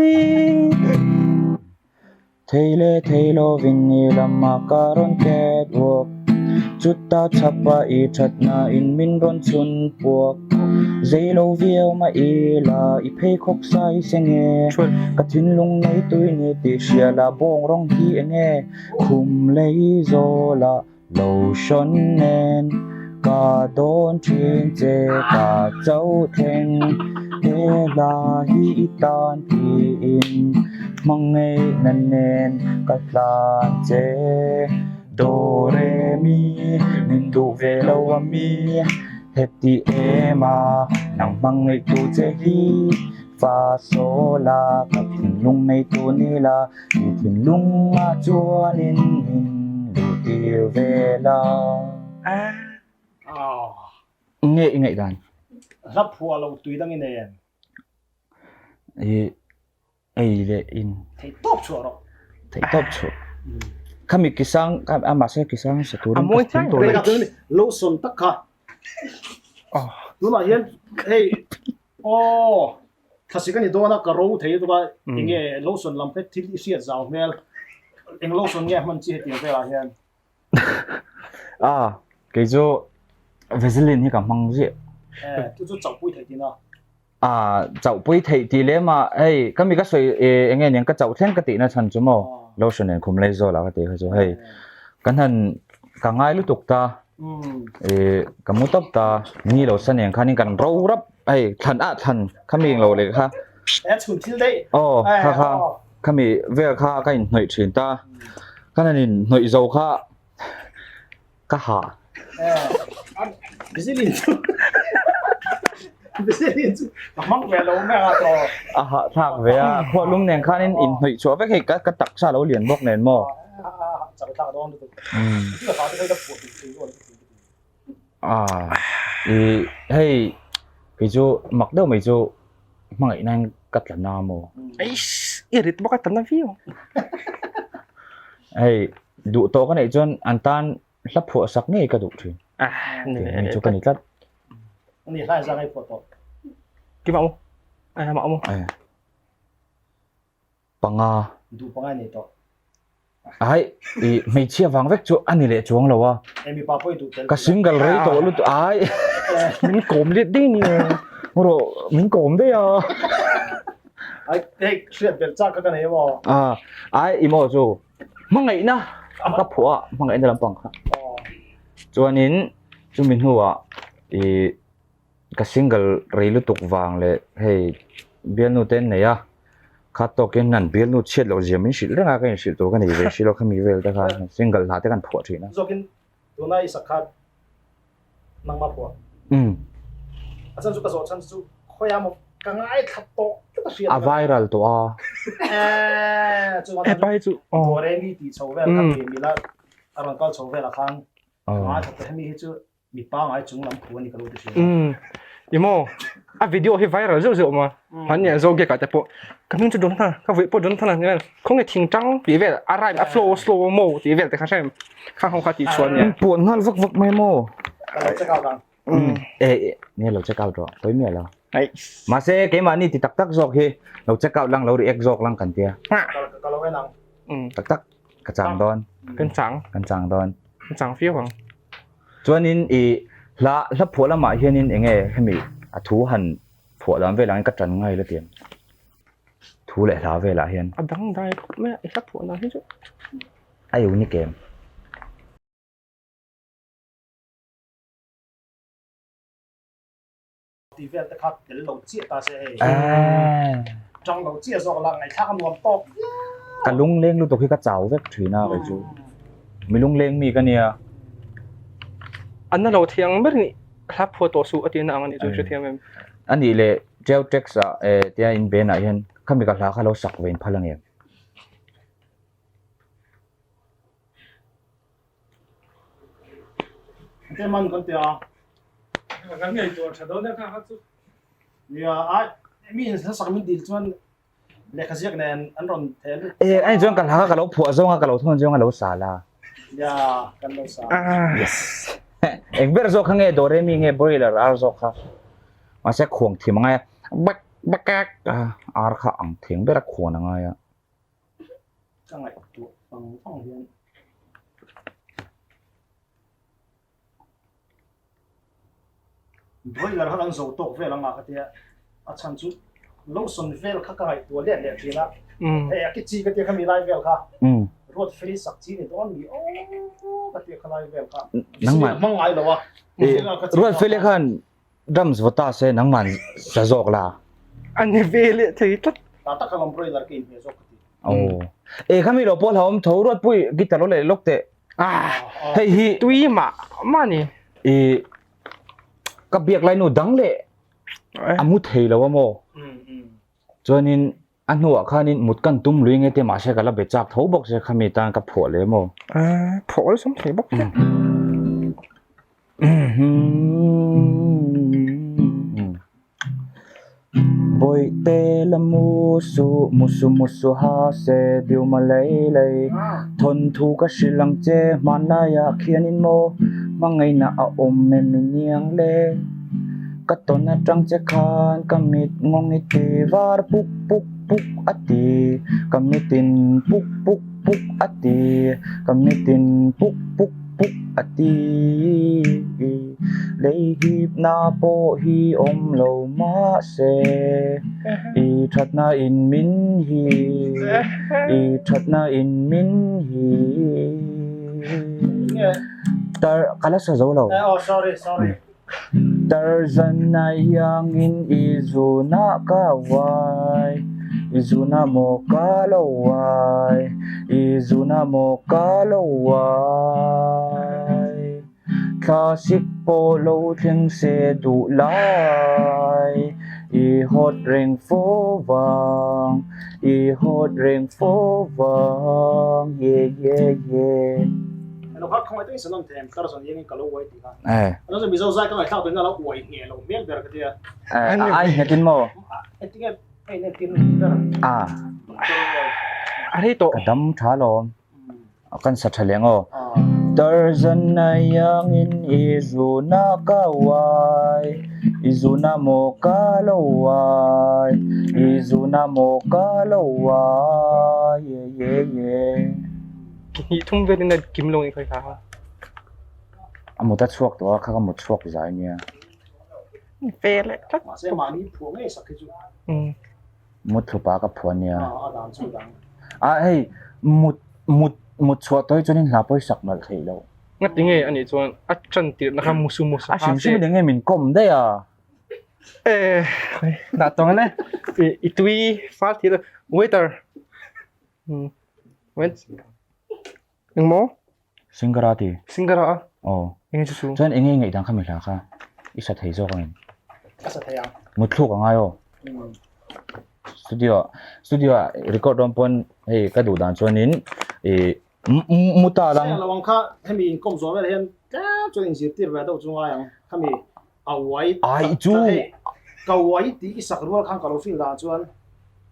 Thei leh thei lovin i lamah ka rawn catwalk Chuta chhapa i thatna in min rawn chhun puak Zei lo viau mah ila i pheikhawk sai se nge Ka thinlung nei tui ni tih hria la bawng rawng hi enge Khum lei zawlah Lotion nen ka dawn thin che ka cho thleng he hla hi i tan tiin hmangaihna nen ka hlan che Doremi min duh ve lo a mi heti em a nang hmangaihtu che hi fa saw la ka thinlung neitu ni la I thinlungah chuanin min luhtir ve la. Nge i ngaihdan? Hla phuah lo tui dang i nei em? I ei leh in. Theih tawp chhuah rawh. Theih tawp chhuah. Khami kisang a mahse kisang sa turin ka thim tawh lo. Lotion tak kha. Tunah hian hei Aw, thlasi ka ni dawn a, ka ro thei lutuk a, enge lotion lam phet thil i hriat zau hmel, eng lotion nge a hman chi hetiang velah hian? A, kei chu Vaseline hi ka hmang ziah. Eh, chu chu chauhpui theih tihna. A, chauhpui theih tih lem a, hei ka mi ka sawi enge niang ka chauh thleng ka tihna chhan chu maw, lotion nen khum lei zawlah ka tih kha chu hei kan han ka ngai lutuk ta. Ih ka mu tawp ta ni lo sa nen khanin kan ro rap hei thlan ah thlan khami englo leh kha e chhun thil daih aw kha kha khami vel kha ka in hnawih thin ta ka nan in hnawih zo kha ka ha Vaseline chu Vaseline chu ka hmang ve lo mai a to a hah thlak ve a khuah lum nen khanin in hnawih chhuah vek hei ka ka taksa lo lian bawk nen maw Ih hei kei chu mak deuh mai chu hmangaih nan ka tla na maw? Eiss i rit bawk a tla na viau. Hei duh tawh ka neih chuan an tan hla phuah sak ngei ka duh thin. Tih chu ka ni tlat. Ani hlai zang ei phuah tawh. Keimah maw? Amah maw? panga. Duh panga nei tawh. Ai, i hmeichhia vang vek chu a ni leh chuang lo a. E mipa pawh i duh tel. Ka single rei tawh lutuk ai. Min kawm let daih ni. Rawh, min kawm daih a. Ai, hei hriat belh chak kha ka nei maw? A, ai i maw chu hmangaihna ka phuah a, hmangaihna lampang kha. Chuanin chumi hnuah i Ka single rei lutuk vang leh hei bialnu te an nei a. Kha tawkin an bialnu chhiat loh zia min hrilh reng a, ka inhrilh tur ka nei ve si lo khami vel te khan single hla te kan phuah thin a. Zawkin tuna i sak kha nangmah phuah. Umm. A chhan chu ka zawh chhan chu khawiah maw ka ngaithla tawh tlat a hriat. A viral tawh a. Eee chuvang chuan Doremi tih chho vel kha mi mila a rawn kal chho velah khan ka ngaithla tawh hemi hi chu Mi pangai chung lam phu a ni ka lo ti thin a. Umm i maw a video hi viral zeuh zeuh ma han nia zo gek ah te pawh ka hming chu Jonathan ka vui pawh Jonathan a ni vel khawnge thingtang tih vel a rhyme a flow slow mo tih vel te kha hrem khang ho kha tih chhuah a nia. Puan nghal vak vak mai maw. Ka lo check out ang. Umm e nia lo check out rawh pawi miah lo. Mahse keimahni ti tak tak zawk hi lo check out lang lo react zawk lang kan tia. Ka lo en ang. Tak tak ka chang dawn. Kan chang. Kan chang dawn. Kan chang viau ang. Chuanin i hla hla phuah lamah hianin eng nge hemi a thu han phuah dan velah hian ka tan ngai la tiang thu leh hla velah hian. A dang dai khawp mai a i hla phuah dan hi chu. A unique em? Tih vel te kha tel lo chiah ta se hei. Tang lo chiah zawk la ngaihthlak a nuam tawk viau. Ka lungleng lutuk hi ka chau vek thin a kei chu. Mi lungleng mi ka nia. A na lo thiang ber nih hla phuah tawh suh a tihna ang a nih chu hrethiam em. A nih leh Teu Tax ah tia in ben ah hian khami ka hla kha lo sak ve in phal ang em? Te man kan tia. Kan ngei tur tha dawn kha kha chu. Nia a mi in sak min dil chuan lehkha ziak nen an rawn thel. Eh ani chuan ka hla ka lo phuah zawng a ka lo thawn zawng a lo sa la. Nia kan lo sa. Yes. Eng ber zawk kha nge Doremi nge broiler ar zawk kha. Mahse khuang thim angai a. Bak bakak ar kha ang thing ber a khuan angai a. Ka ngaihtuah vang vang hian broiler kha kan zo tawk vel anga ka tia a chhan chu lotion vel kha ka ngaihtuah let leh thin a hei a kichi ka tia khami lai vel kha ruat free sak chi ni dawn mi aw ka tia kha lai vel kha nangmah hmang ngai lo a ruat feli khan Drums vaw ta se nangman sa zawk la. A ni ve leh thei tlat. Ta tak alawm broiler ka inhmeh zawk ka ti. Aw. E khami lo pawh hlauhawm tho Ruatpui guitar lo leh lawk teh. Ah. Hei hi. Tui mah mah ni. I ka biak lai nu dang leh a mu thei lo a maw. Chuanin a hnuah khanin mut kan tum lui nge te mahse ka la be chak tho bawk se khami tan ka phuah leh maw. Ah, phuah awlsam thei bawk te. Bawihte la mu suh, mu su mu su ha se diuma lei lei. Thawnthu ka hrilh ang che hmanlaiah khianin maw hmangaihna a awm em i niang le. Ka tawn atang che khan ka mit ngawng i ti var puk puk puk a ti, ka mitin puk puk puk a ti, ka mitin puk puk puk a ti. Lei hipna pawh hi awm lo mahse i thatna in min hi, i thatna in min hi. Tar ka la sa zo lo. Tarzan a iangin i zunah ka uai, i zunah maw ka lo uai, i zunah maw ka lo uai. Thlasik pawh lo thleng se duh lai, i hawt reng fo vang, i hawt reng fo vang, ye ye ye. Hello kha khawngaih takin salon them Tarzan iangin ka lo uai tih kha. Ano chu Mizo zai ka ngaihthlak tuin a lo uai ngheh lo hmel ber ka tia. A ai nghet in maw? Engtinge a in entir ber? A. A rei tawh. Ka dam tha lawm. Kan sa tha leh ngaw. Tarzan a iangin i zuna ka uai, i zuna maw ka lo uai, i zuna maw ka lo uai, ye ye ye. Hnih thum velin a kim lo nih kha i hla. A mut a chhuak tawh a, kha ka mut chhuak zai nia. Ve leh tlat. Mahse mahni phuah ngei sak hi chu. Mut thlupa ka phuah nia. A dan chu dang. A hei mut mut mut chhuah tawh hi chuan in hla pawh i sak nalh theih loh. Ngati nge anih chuan a tan tirhna kha musu musu A hrim hrim in enge min kawm daih a. Eh, dah tawng le. I tui fal thil waiter. Hmm. Wait. Engmaw? Singara ti. Singara a. Aw. Enge chu chu. Chuan enge ngaih dang kha mi hla kha i sa thei zawk angin. Ka sa thei ang. Muthluk a ngai aw. Studio studio ah record dawn pawn hei ka duh dan chuanin i mu ta lang. Lo ang kha hemi inkawm zawh vel hian tlem chuan inzirtir ve deuh chu ngai ang. Khami a uai Ai chu. Ka uai tih i sak rual khan ka lo feel dan chuan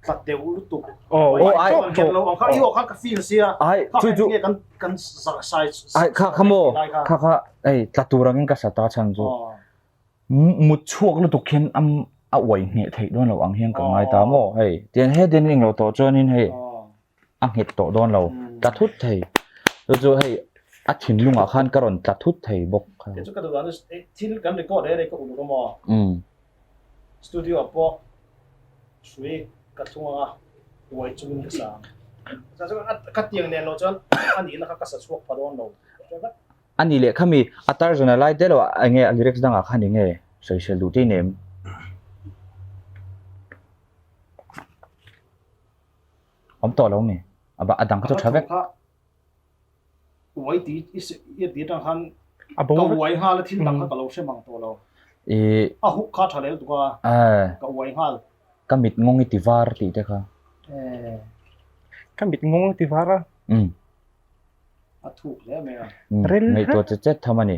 tla deuh lutuk. Aw aw ai lo ang kha i aw kha ka feel sia. Ai chu chu kan kan sai ai kha kha maw kha kha ei tla tur angin ka sa ta chhan chu. Mut chhuak lutuk hian a a uai ngheh theih dawn lo ang hian ka ngai ta maw hei tiang he tiang eng lo tawh chuanin hei a nghet tawh dawn lo tla thut thei chu chu hei a thinlungah khan ka rawn tla thut thei bawk kha. Kei chu ka duh dan chu thil kan record rei rei ka uluk a maw studio ah pawh hrui ka thlung anga uai chungin ka sa ang ka tiang nen lo chuan a nihna kha ka sa chhuak pha dawn lo. A nih leh khami a tarzawn a lai te lo ah enge a lyrics dangah khan enge sawisel duh te i nem? Awm tawh lo mi? A a dang kha chu tha vek. Uai ti i ti atang khan ka uai nghal a thil dang kha ka lo hre mang tawh lo. I a hook kha tha lel tuk a ka uai nghal. Ka mit ngawng i ti var tih te kha. Ka mit ngawng i ti var a. A thuk hle mai a. Ngaihtuah chet chet tham a ni.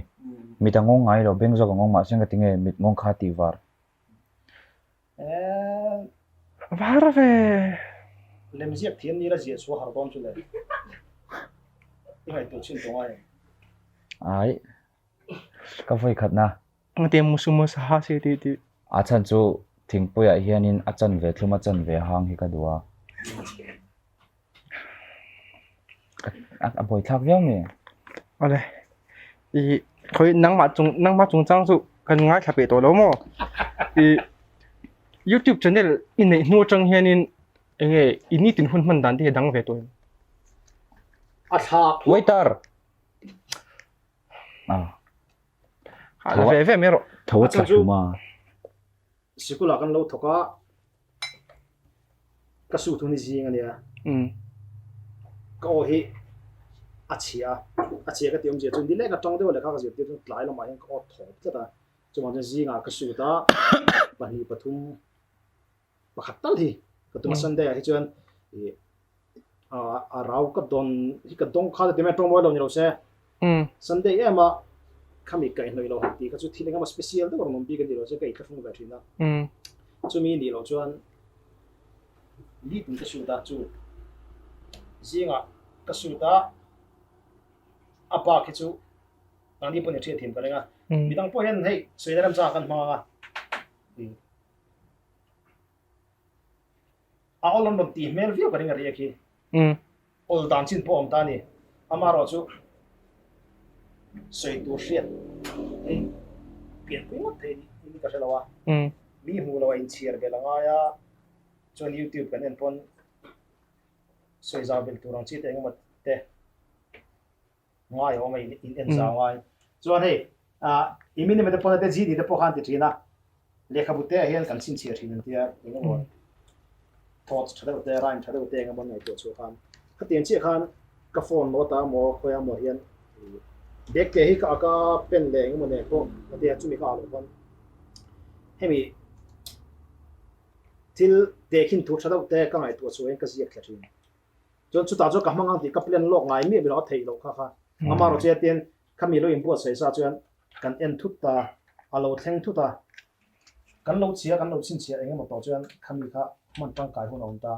Mit a ngawng ngai lo, beng zawk a ngawng mahse ka ti nge mit ngawng kha tih var. Var ve. Lemziak thiam ni la ziah chhuah har dawn chu le. I ngaihtuah chin tawh ngai em? Ai. Ka vawi khat na. Ngate musumo saha se ti ti. A chhan chu thingpuiah hianin a chanve thlum a chanve hang hi ka duh a. A buaithlak viau nge? Awle. I khawi nangmah chung nangmah chungchang chu kan ngaithla peh tawh lo maw? I YouTube channel i neih hnu atang hianin enge i nitin hun hman dan te hi a dang ve tawh em? A thlak. Waiter! Ah. A la ve ve mai rawh. Tho a tla hlum a. Sikul ah kan lo thawk a, ka suit hun hi zing a nia. Ka aw hi a chhia a, a chhia ka tih awmzia chu nileng atang deuh lehkha ka zirtir chuan tlai lamah hian ka aw thawp tlat a, chuvang chuan zingah ka suit a, pahnih pathum pakhat tal hi ka tum a Sunday ah hi chuan ih a rau ka dawn hi ka dawng kha ti mai tawng mawi lo ni lo se Sunday em a khami kaihhnawih lo han tih kha chu thil engemaw special deuh a rawn awm bik a ni lo se ka inthlahrung ve thin a chumi nih loh chuan lead in ka shoot a chu zingah ka shoot a a bak hi chu mahni pawhin a hriat thiam ka ring a midang pawh hian hei sawina remchangah kan hmang ang a. A awl an rawn tih hmel viau ka ring a riak hi. Awl dan chin pawh a awm ta a ni. Amaherawhchu sawi tur hriat hi pianpui ngawt thei niin ka hre lo a. Mi hmuh loh a inchhiar belh a ngai a, chuan YouTube kan en pawn sawi zau belh tur ang chi te engemaw te. Ngai awm a in en zau ngai. Chuan hei i minimum te pawn te GD te pawh khan ti thin a, lehkhabu te ah hian kan chhinchhiah thin an tia eng emaw thoughts tha deuh te rhyme tha deuh te eng emaw an ngaihtuah chhuah khan khatiang chiah khan ka phone note ah emaw khawi ah emaw hian bag te hi ka ak a pen leh eng emaw nen pawh ka tia chumi ka ah loh pawn hemi thil tehkhin thu tha deuh te ka ngaihtuah chhuah hian ka ziak thla thin. Chuan chutah chuan ka hmang ang tih ka plan lawk ngai miah miah a theih loh kha kha. Amaherawh chu hetiang khami lo inbuatsaih sa chuan kan en thut ta, a lo thleng thut a, kan lo chhia kan lo chhinchhiah eng emaw tawh chuan khami kha hman tangkai hun a awm ta.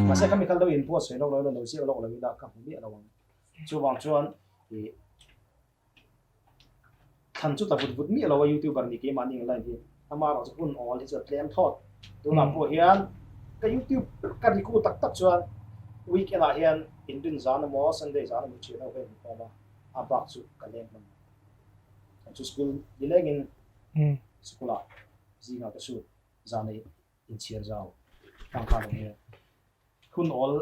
Mahse khami kha lo inbuatsaih lawk lo ila, lo ziak lawk lo ila ka hmu miah lo ang. Chuvang chuan ih Thlan chu ta vut vut miah lo a youtuber nih keimahni ang line hi amaherawh chu hun awl hi chu a tlem thlawt. Tunah pawh hian ka youtube ka riku tak tak chuan weekend ah hian inrin zan emaw sunday zan emaw thian ho ka inkhawm a, a bak chu ka leng hman lo. Chu school nilengin school ah zingah ka shoot zan ah inchhiar zau hlang kha lo nia. Hun awl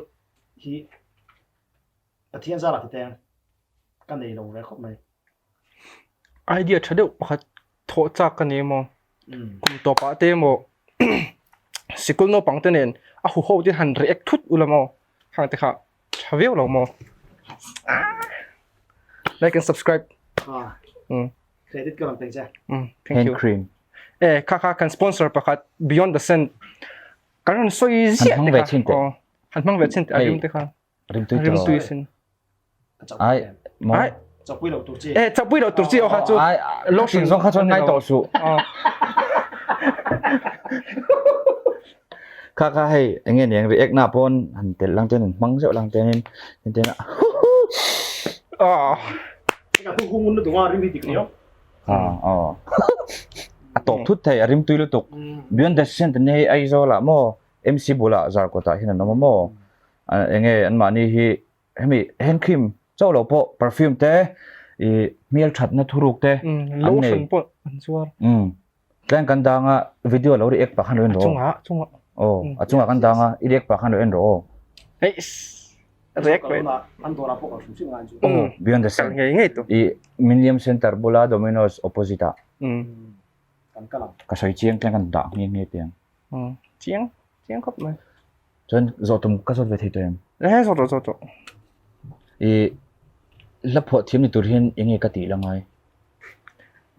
hi Pathian zarah ti teng ka nei lo ve khawp mai. Idea tha deuh pakhat thawh chak ka nei emaw? Kum tawpah te emaw sikul naupang te nen a huho te han react thut ula maw khang te kha tha viau lo maw. Like and subscribe. Credit ka rawn pek che. Thank you. Hand cream. E kha kha kan sponsor pakhat Beyond the Sand kan rawn sawi ziah te kha. Han hmang ve chin te a rim te kha. Rimtui tawh. Rimtui sin. Ai, mo. Ai. Chapui lo tur chi. Eh, chapui lo tur chi o kha chu. Ai, lotion zong kha chuan ngai tawh su. Kha kha hei, enge niang react na pawn han tel lang ten hmang zeuh lang ten in ten. Ah. Ka hu hu ngun lu tunga rim hi dik niyo. Ah, oh. A tawp thut thei, a rimtui lutuk. Beyond the Scent ni hei Aizawl ah maw MC bulah Zarkawt ah hian an awm a maw? Enge anmahni hi hemi hand cream chauh loh pawh perfume te ih hmel thatna thuruk te an nei. Lotion pawh an zuar. Umm tleng kan dang a video lo react pah khan lo en rawh aw. A chungah chungah. Aw a chungah kan dang a i react pah khan lo en rawh aw. Eiss react ve. An dawrah pawh kan hrim hrim ngai chu. Aw beyond the Kal ngei ngei tu. Ih Milliam Center bula Domino's opposite ah. Kan kal ang. Ka sawi chiang tleng kan dah nghe nghe teh ang. Chiang chiang khawp mai. Chuan zawh tum ka zawt ve thei tawh em? Eh zawt rawh zawt rawh. I hla phuah thiam ni tur hian eng nge ka tih la ngai?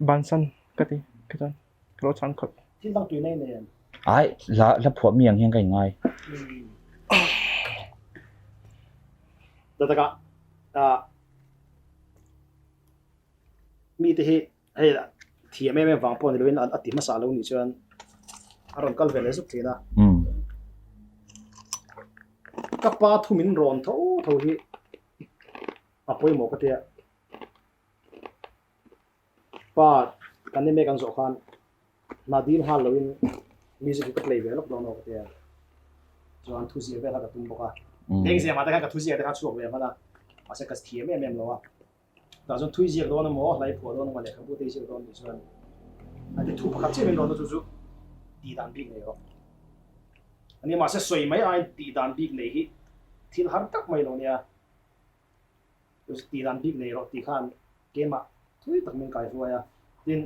Bansan ka ti ka chuan ka lo chhan khawp. Thil dang tui nei nei em? Ai hla hla phuah mi ang hian ka inngai. Datakah ah mite hi Hei thiam em em vang pawh ni loin a ti hmasa lo nih chuan a rawn kal ve leh zuk thin a. Ka pa thu min rawn tho tho hi a pawimawh ka tia. Pa kan email kan zawh khan hna dil nghal loin music hi ka play ve lawk dawn aw ka tia. Chuan thu ziah vel kha ka tum bawk a. Heng ziah mah te khan ka thu ziah te kha chhuak ve hman a. Mahse ka thiam em em lo a. Tah chuan thui ziak dawn emaw, hlai phuah dawn emaw, lehkhabu te ziak dawn nih chuan a ti thu pakhat chiah min rawn na chu chu tih dan bik nei rawh. A nia mahse sawi mai aiin tih dan bik nei hi thil har tak mai lo nia. Chu chu tih dan bik nei rawh tih khan keimah thui tak min kaihruai a. Tin,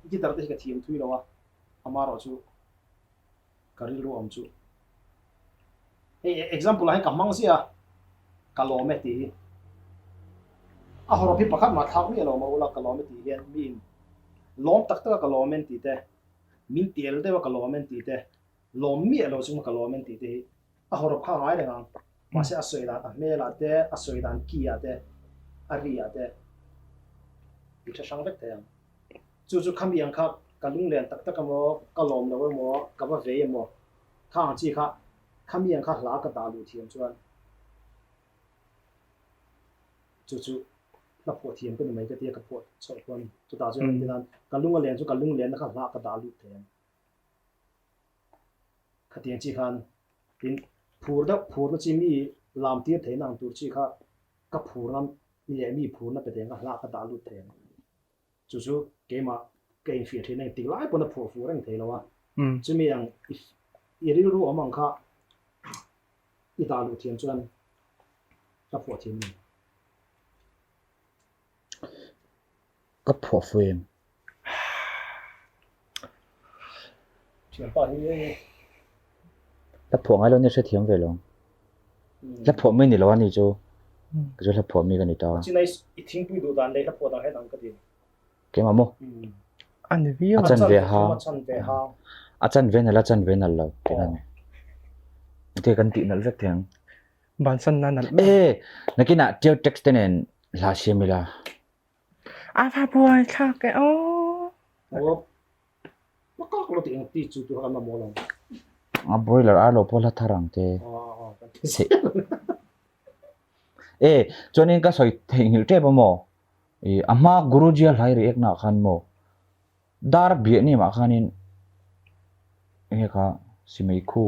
guitar te hi ka thiam thui lo a, amaherawh chu Ka rilru awm chu. Hei example ah hian ka hmang ziah a, ka lawm e tih hi. A hawrawp hi pakhat mah thlak miah lo mah ula ka lawm e tih hian miin lawm tak tak a ka lawm en tih te, min tel deuh a ka lawm en tih te, lawm miah lo chung a ka lawm en tih te hi a hawrawp kha a ngai reng ang. Mahse a sawi dan a hmel ah te, a sawi dan ki ah te, a ri ah te i hre hrang vek thei ang. Chu chu khami ang kha ka lunglen tak tak emaw, ka lawm lo emaw, ka va vei emaw, kha ang chi kha khami ang kha hla ka dah luh thiam chuan chu chu hla phuah thiam ka ni mai ka tia ka phuah chhoh pawn chutah chuan engtin nan ka lung a len chu ka lunglenna kha hla ka dah lut thei ang. Khatiang chi khan tin phur deuh phurna chi mi lam tir theihna ang tur chi kha ka phurna leh mi phurna pe thei ang kha hla ka dah lut thei ang. Chu chu keimah ka infiah thin a, engtik lai pawn a phuah fuh reng thei lo a. Chumi ang i rilru awm ang kha i dah luh thiam chuan ka phuah thiam a ni. Ka phuah fuh em? Thianpa hi e. Hla phuah ngai lo nia hrethiam ve lo. Hla phuah mi ni lo a ni chu. Ka chu hla phuah mi ka ni ta. Chinai i thingpui duh dan leh hla phuah dan hian ang ka ti. Keimah maw? A ni viau. A chan ve ha. A chan ve ha. A chan ve nalh a chan ve nalh lo tih na ni. Te kan tih nalh vek thei ang. Bansan na nalh. E nakinah Teo Tex te nen hla siam ila. A va buai thlak e aw. Aw pakak lo tih ang ti chu tu kha kan mamawh lo. A broiler ar lo pawh hla thar ang te. E chuanin ka sawi theihnghilh tep a maw? I a hma Guruji a hlai riak naah khan maw dar biah ni mah khanin enge kha simei khu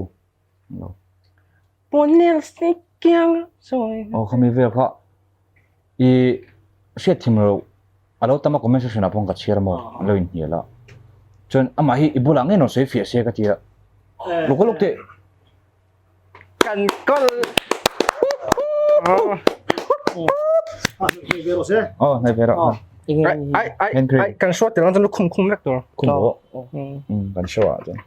lo. Aw khami vel kha i hriat thim lo a lo tam a comment section ah pawh ka chhiar maw an lo inhnial a chuan amah hi i bulah ngei rawn sawi fiah se ka ti a lawk lawk teh. Kan kal. Aw hnai ve rawh se. Aw hnai ve rawh. Ai ai ai kan show tel ang chuan lukhum khum vek tur. Khum rawh. Um kan show ah chuan.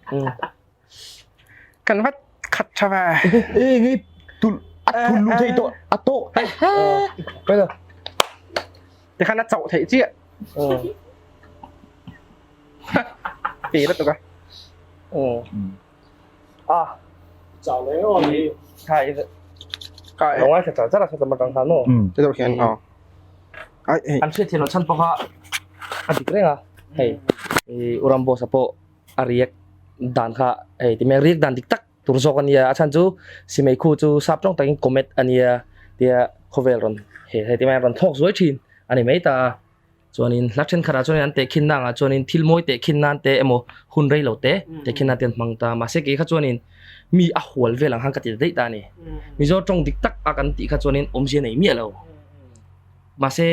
Kan vat khat tha ve. E ngi tul a thul lu thei to a to. Bây giờ. Ti khan a chauh theih chiah. Ti lutuk a. A. Chau leh aw ni. Khai. Kai. Lo ngai char char a kha tang khan maw. Te deuh hian aw. Ai hei. An hriat thiam loh chhan pawh kha a dik reng a. Hei i u Ramboss a pawh a react dan kha hei ti mai react dan dik tak tur zawk a nia. A chhan chu Simei khu chu sap tawng takin comet a nia tia khawvel rawn he hei ti mai rawn thawk zuai thin a ni mai ta a. Chuanin hla thenkhatah chuanin an tehkhin na angah chuanin thil mawi tehkhin nan te emaw hun rei lo te tehkhin nan te an hmang ta. Mahse kei kha chuanin mi a hual vel ang khan ka ti ta daih ta a ni. Mizo tawng dik tak a kan tih kha chuanin awmzia nei miah lo. Mahse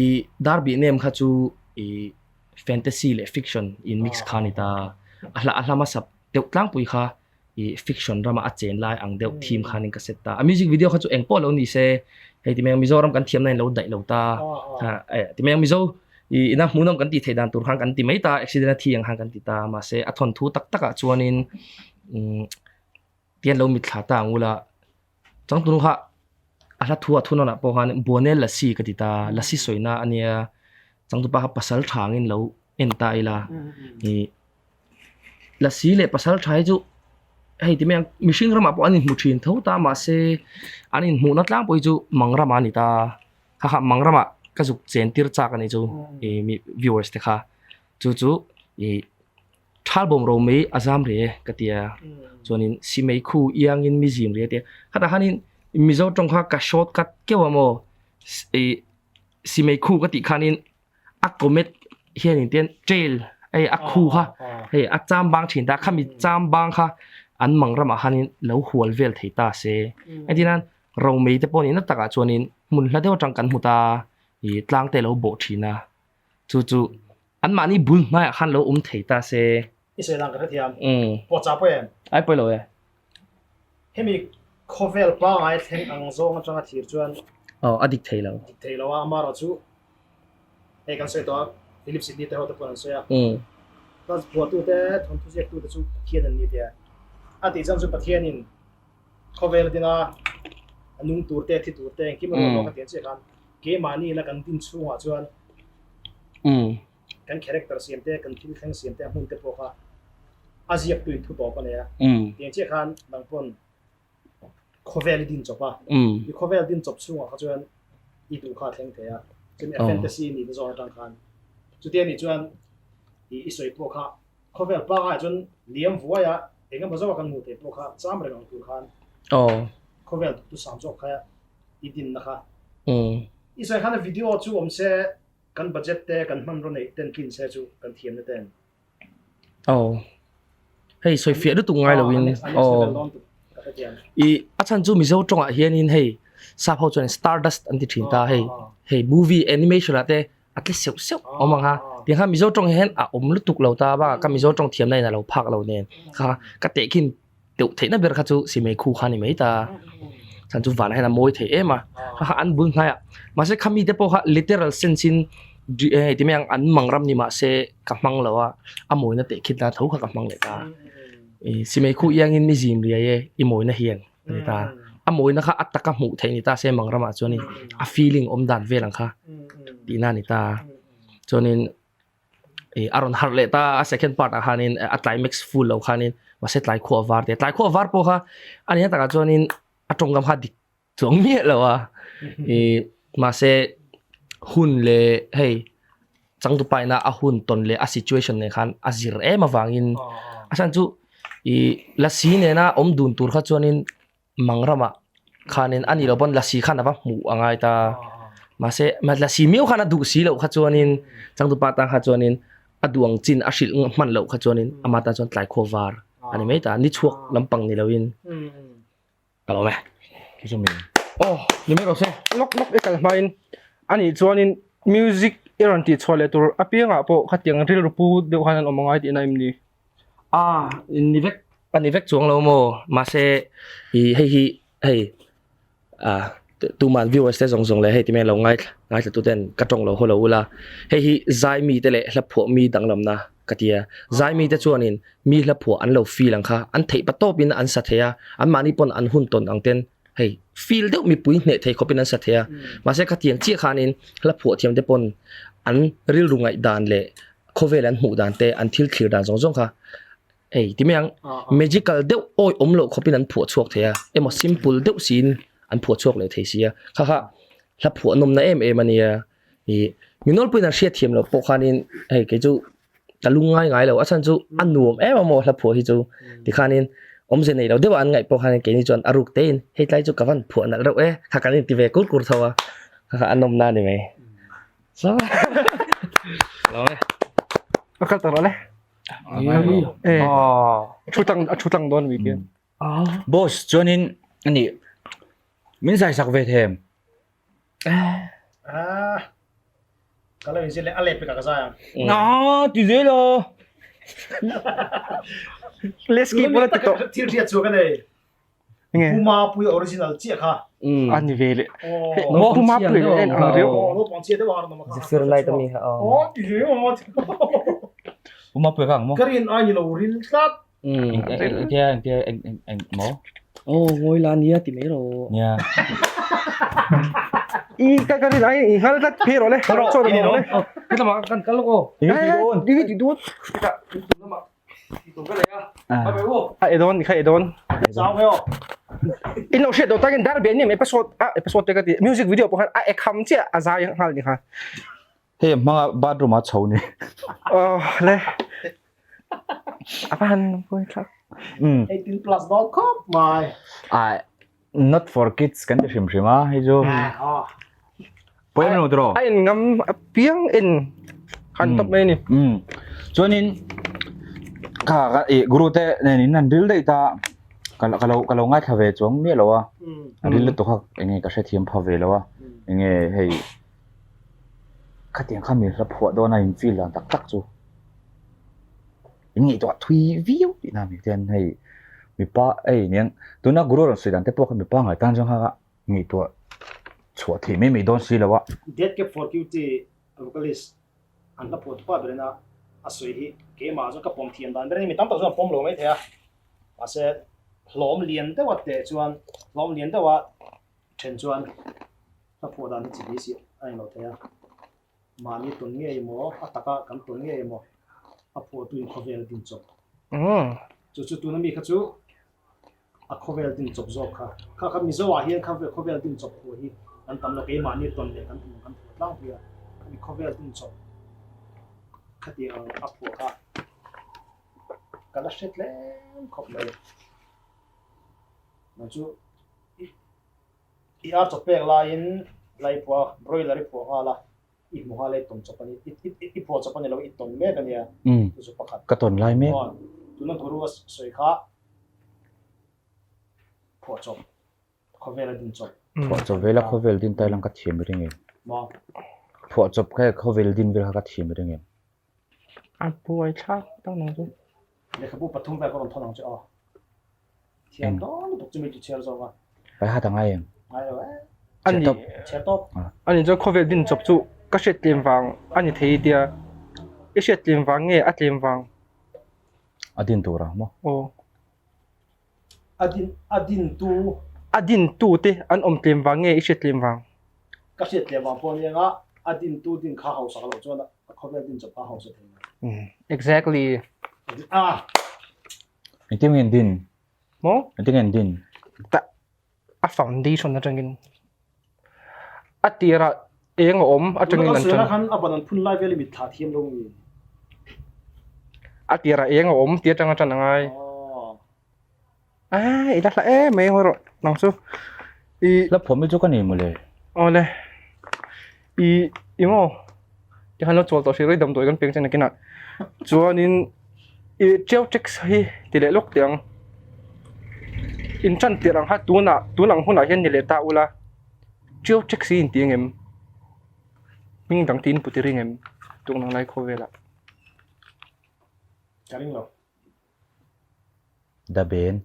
i dar bih nem kha chu i fantasy leh fiction in mix kha a ni ta. A hla a hla hmasa deuh tlangpui kha i fiction rama a chen lai ang deuh theme khanin ka set ta. A music video kha chu eng pawh lo ni se, hei ti mai ang Mizoram kan thiamna in lo daih lo ta. Ha eh ti mai ang Mizo i ina hmuhnawm kan tih theih dan tur khan kan ti mai ta, accident a thi ang khan kan ti ta. Mahse a thawnthu tak takah chuanin umm tian lo mitthla ta ang ula changtunu kha a hla thu a thunawnah pawh khan Buanel Lasi ka ti ta, Lasi sawina a nia changtupa kha pasal tha angin lo en ta ila i Lasi leh pasal tha hi chu hei ti mai ang mihring ramah pawh an inhmu thin tho ta mahse an inhmuhna tlangpui chu mang ramah a ni ta kha kha mang ramah ka zuk chen tir chak a ni chu ih mi viewers te kha chu chu ih thal bawm ro mai a zam rih e ka ti a chuanin simei khu iangin mi zim rih a ti a khatah khanin mizo tawng kha ka short cut keuh a maw ih simei khu ka tih khanin. a comet hianin tian trail hei a khu kha hei a cham bang thin ta khami cham bang kha an mang ramah khanin lo hual vel thei ta se entir nan romei te pawh nihna takah chuanin hmun hla deuh atang kan hmu ta ih tlang te lo bawh thin a chu chu anmahni bul hmaiah khan lo awm thei ta se. I sawi lang ka hrethiam. Pawh chah pawh em? Ai pawi lo e. Hemi khawvel pangai thleng ang zawng atanga thlir chuan Aw a dik thei lo. Dik thei lo a, amarawh chu hei kan sawi tawh a, Philip Sidney te ho te pawh an sawi a. Class phuahtute, thawnthu ziaktute chu Pathian an ni tia. A tih chhan chu Pathianin khawvel a din a, a nung tur te, thi tur te engkim a ruat lawk a tih ang chiah khan keimahni ina kan din chhungah chuan kan character siam te, kan thil thleng siam te, a hmun te pawh kha a ziaktu in thu tawp a nei a. Tiang chiah khan nang pawn khawvel i din chawp a, i khawvel din chawp chhungah kha chuan i duh kha a thleng thei a, chumi a fantasy nih na zawng atang khan chuti a nih chuan i i sawi pawh kha khawvel pangai chuan liam vuai a eng emaw zawk a kan hmuh theih pawh kha cham reng ang tur khan khawvel duhtu sam zawk kha i din na kha i sawi khan a video chu awm se kan budget te kan hmanraw neih ten tlin se chu kan thiamna ten Aw. Hei sawi fiah lutuk ngai lo in. Aw. I a chhan chu Mizo tawngah hianin hei sap ho chuan stardust an ti thin ta hei. Hei movie animation ah te a tle seuh seuh awm ang a. Tiang khan Mizo tawng hian a awm lutuk lo ta bakah ka Mizo tawng thiamna in a lo phak lo nen kha ka tehkhin deuh theihna ber kha chu simei khu kha a ni mai ta. Chhan chu vanah hian a mawi thei em a. Kha kha an bul hnaiah mahse khami te pawh kha literal sense in hei ti mai ang an mang ram ni mahse ka hmang lo a, a mawina teh khit nan tho kha ka hmang leh ta. Ih simei khu iangin mi zim riai e i mawina hian a ni ta. A mawina kha a taka hmuh theih ni ta se mang ramah chuanin a feeling awm dan vel ang kha tihna a ni ta. Chuanin ih a rawn harh leh ta a second part ah khanin a climax full lo khanin mahse tlai khuah a var te tlai khuah a var pawh kha a nih takah chuanin a tawngkam kha dik chuang miah lo a ih mahse hun leh hei changtupa ina a hun tawn leh a situation nen khan a zir em avangin a chhan chu ih lasi nena awm dun tur kha chuanin mang ramah khanin a nih loh pawn lasi khan a va hmuh a ngai ta mahse lasi miau khan a duh si loh kha chuanin changtupa tan kha chuanin a duh ang chin a hrilh hman loh kha chuanin ama tan chuan tlai khuaa var a ni mai ta ni chhuak lampang ni loin ka lo awm e. Aw ni mai rawh se lawk lawk i kal hmain a nih chuanin music i rawn tih chhuah leh tur apiangah pawh khatiang rilru pu deuh khan an awm a ngai tihna em ni? A ni vek a ni vek chuang lo maw mahse ih hei hi hei ah. Tuman viewers te zawng zawng leh hei ti mai lo ngaithla ngaithla tu ten ka tawng lo haw lo ula. Hei hi zai mi te leh hla phuah mi danglamna ka ti a. Zai mi te chuanin mi hla phuah an lo feel ang kha an theih pa tawpin an sa thei a, anmahni pawn an hun tawn ang ten hei feel deuh mipui hneh thei khawpin an sa thei a. Mahse khatiang chiah khanin hla phuah thiam te pawn an rilru ngaih dan leh khawvel an hmuh dan te an thil thlir dan zawng zawng kha hei ti mai ang magical deuh awi awm loh khawpin an phuah chhuak thei a emaw simple deuh siin an phuah chhuak leh thei si a kha kha hla phuah nawmna em em a nia ih mi nawlpuiin an hriat thiam loh pawh khanin hei kei chu ka lung ngai ngai lo a chhan chu a nuam em a maw hla phuah hi chu tikhanin awmze nei lo deuh a an ngaih pawh khanin keini chuan a ruk tein hei tlai chu ka van phuah nalh reuh e kha kan inti ve kur kur tho a kha kha a nawmna a ni mai. A kal tak rawh le. Eh. Thu tlang a thu tlang dawn mi khian. Boss chuanin ani min zai sak ve them. Ah. Ka lo inzir leh a leh pekah ka zai ang. Na ti zel a. Let's keep on ti tawh. Thil hriat chu ka nei. Nge? Pu Mapuia original chiah kha. A ni ve le. Pu Mapuia leh en ang riau. Naupang chiah deuh a rawn awm kha. Zephyr light ami kha. Aw ti hle aw. Pu Mapuia kha ang maw? Ka rin ai ni lo ril tlat. Engtia engtia eng eng eng maw? Aw ngawi la nia ti mai rawh. Nia. I ka ka rin ai i nghal tlat phei rawh le. Chaw rawh le. Hetlama kan kal lawk aw. Enge ti dawn? Hetah lamah A e dawn kha e dawn. In lo hriat dawh takin dar ben em episode a episode te ka ti music video pawh khan a e kham chiah a zai nghal ni kha. Hei hmanga bathroom a chho ni. Oh le. A va han pui thlak. 18 plus dawn khawp mai. Ah not for kids kan ti hrim hrim a hei chu. Pawi em lo tiraw? A en ngam apiang en han tawp mai a ni. Umm chuanin kha ka ih guru te nen in an ril daih ta ka ka lo ka lo ngaithla ve chuang miah lo a a ril lutuk kha eng nge ka hrethiam pha ve lo a eng nge hei khatiang kha mi hla phuah dawn a in feel dan tak tak chu in ngaihtuah thui viau tihna a ni chuan hei mipa hei niang tuna guru rawn sawi dan te pawh kha mipa ngai tan chuan kha Ngaihtuah chhuah theih mai mai dawn si lo a. Death Cab for Cutie vocalist an hla phuah tupa berin a a sawi hi keimah chuan ka pawm thiam dan ber a ni. Mi tam tak chuan an pawm lo mai thei a, mahse hlawm lian deuha teh chuan hlawm lian deuha then chuan hla phuah dan hi chi hle si a ni lo thei a. Mahni tawn ngei emaw, a taka kan tawn ngei emaw a phuahtuin khawvel din chawp. Chu chu tuna mi kha chu a khawvel din chawp zawk kha. Kha kha Mizo ah hian khawvel khawvel din chawp phuah hi kan tam lo, keimahni tawn leh kan tum kan phuah tlangpui a, khami khawvel din chawp khatiang a phuah kha ka la hre tlem khawp mai. Nang chu i i ar chawp pek laiin lai phuah a, broiler i phuah nghal a, i hmu nghal a i tawn chawp a ni, i phuah chawp a ni lo, i tawn mek a nia, chu chu pakhat. Ka tawn lai mek. Tuna guru a sawi kha phuah chawp, khawvel a din chawp. Phuah chawp vela khawvel din tai lang ka thiam ring em? Maw? Phuah chawp kha khawvel din vel kha ka thiam ring em? A buai thlak tak nang chu. Lehkhabu pathum vel ka rawn thawn ang che aw. Thiam dawn lutuk chu mi chu chhiar zawk a. Pai hat a ngai em? Ngai lo e. Ani Chhiar tawp. Ani chuan khawvel din chawp chu ka hriat tlem vang a ni thei tia. I hriat tlem vang nge a tlem vang? A din tur a maw? Aw. A din a din tu. A din tu te an awm tlem vang nge i hriat tlem vang? Ka hriat tlem vang pawh a ni ang a, a din tu din kha hausak loh chuan a khawvel din chawp kha hausa thei lo. Exactly. Ah. Engtin nge an din? Maw? Engtin nge an din? Ta a foundation atangin a tirah eng a awm atangin an tan. Khan a ban an phun lai vel i mit thlah thiam lo nge? A tirah eng a awm tih atanga tan a ngai. Ah, i la hla em mai haw rawh nang chu. I La phawm hi chu ka nei mawle. Awle. I i maw? Tikhan lo chawl tawh hrih rei damdawi kan peng che nakinah. Chuanin i cheu tax hi ti leh lawk teh ang. In tan tirh ang kha tunah tun ang hunah hian ni leh ta ula cheu tax hi in ti ang em? Hming dang tiin put i ring em? Tuknang lai khawvelah. Ka ring lo. Da ben.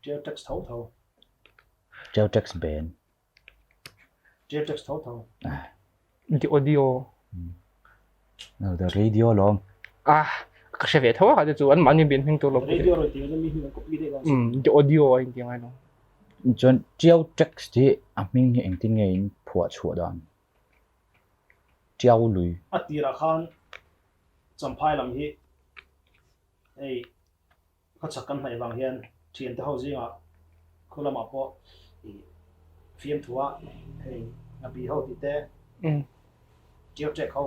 Cheu tax tho tho. Tiau tax ben. Tiau tax tho tho. The audio. No, the radio lawm. Ah, ka hre ve tho a kha te chu an mahni ben hming tur lo. Radio rawn ti mi hming an copy daih dawn. Um, the audio a inti ngai lo. Chuan Tiau tax hi a hming hi engtin nge in phuah chhuah dan? Tiau lui. A tirah khan Champhai lam hi hei Khawchhak kan hnaih vang hian thiante ho zingah khu lamah pawh ih fiamthua hei ngapi ho tih te, tiau ṭek ho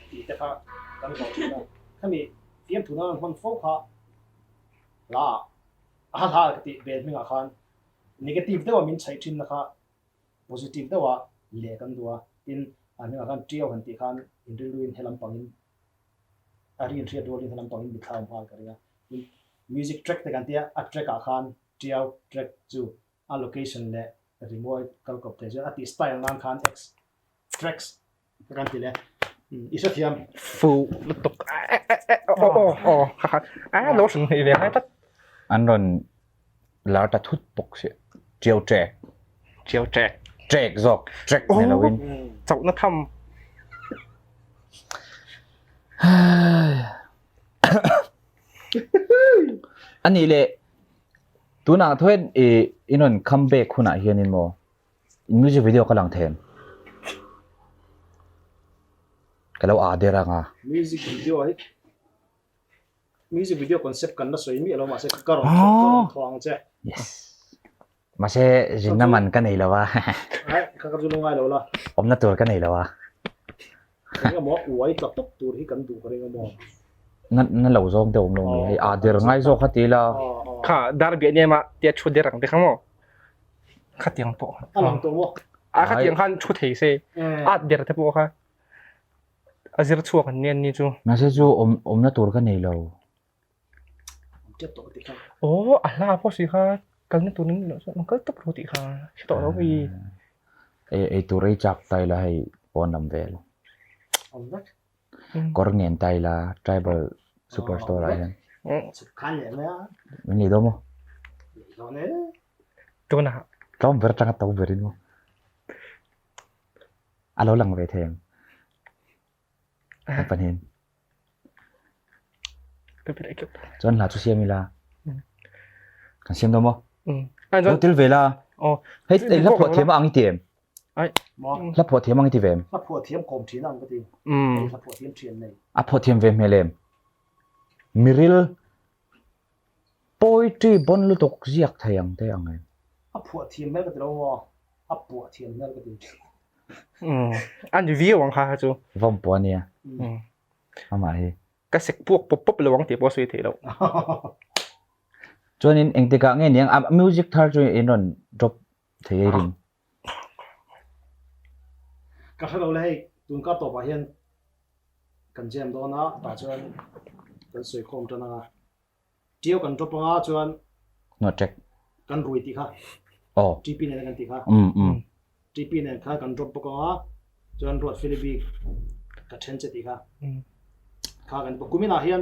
tih te kha kan zawh ṭhin a. Khami fiamthu nan an hman fo kha hla ah a hla ka tih bel hmingah khan negative deuha min chhaih ṭhinna kha positive deuha leh kan duh a. Tin, a hmingah khan tiau han tih khan inrilruin helam pangin a rin hriat rualin helam pangin mitthla awm nghal ka ring a. Tin, music track te kan tia, a track ah khan Tiau track chu a location leh rimawi kal kawp thei chuan a tih style nan khan X tracks ka kan ti leh. I hrethiam. Fuh lutuk aw aw aw kha kha a lo hran hnih ve ngai tlat. An rawn lar ta thut bawk si Tiau track. Tiau track. Track zawk track ni loin. Chauhna tham. A nih leh tunah thuin i in rawn come back hunah hianin maw in music video ka lang thei em? Ka lo aa der ang a. Music video hi music video concept kan la sawi miah lo mahse ka rawn ka rawn thaw ang che. Yes. Mahse zinna man ka nei lo a. Ai ka ka chu lo ngai lo la. Awmna tur ka nei lo a. Eng emaw uai tla tawp tur hi kan duh ka ring emaw. Na na lo zawng deuh awm lo mi hei aa der ngai zawk kha ti ila. Kha dar biah nia ma tia thu der ang te kha maw. Khatiang pawh. A lang tawh maw. A khatiang khan thu thei se. At der te pawh kha. A zir chhuak an nia ni chu. Mahse chu awm awmna tur ka nei lo. Aw a hla pawh si kha kalna tur in loh chuan kal tawp lo tih kha hre tawh lo mi. Ei ei tur ei chak ta ila hei pawn lam vel. Kawr ngen ta ila tribal super store ah hian. Min lei dawn maw? Tunah. Tlawm ber atanga to berin maw? A lo lang ve thei ang. Kan pahnihin. Chuan hla chu siam ila. Kan siam dawn maw? Lo tel ve la. Hei hla phuah thiam a ang i ti em? Hla phuah thiam ang i ti ve em? Hla phuah thiam kawm thin ang ka ti. Hla phuah thiam thian nei. A phuah thiam ve hmel em? Miril poetry bon lutuk ziak thei ang te ang em? A phuah thiam hmel ka ti lo maw? A puah thiam hmel ka ti. A ni viau ang kha kha chu. Vawm pawh a nia. Amah hi. Ka sek puak pawp pawp lo ang tih pawh a sawi theih loh. Chuanin engtikah nge niang a music thar chu in rawn drop thei ei ring. Ka hre lo le hei tun kar tawpah hian kan jam dawn a tah chuan kan sawi khawm tan anga Ṭiau kan drop anga chuan No track. Kan rui tih kha. Oh. TP nen kan tih kha. Um um. TP nen kha kan drop bawk anga chuan Ruat Philibi ka then che tih kha. Kha kan kuminah hian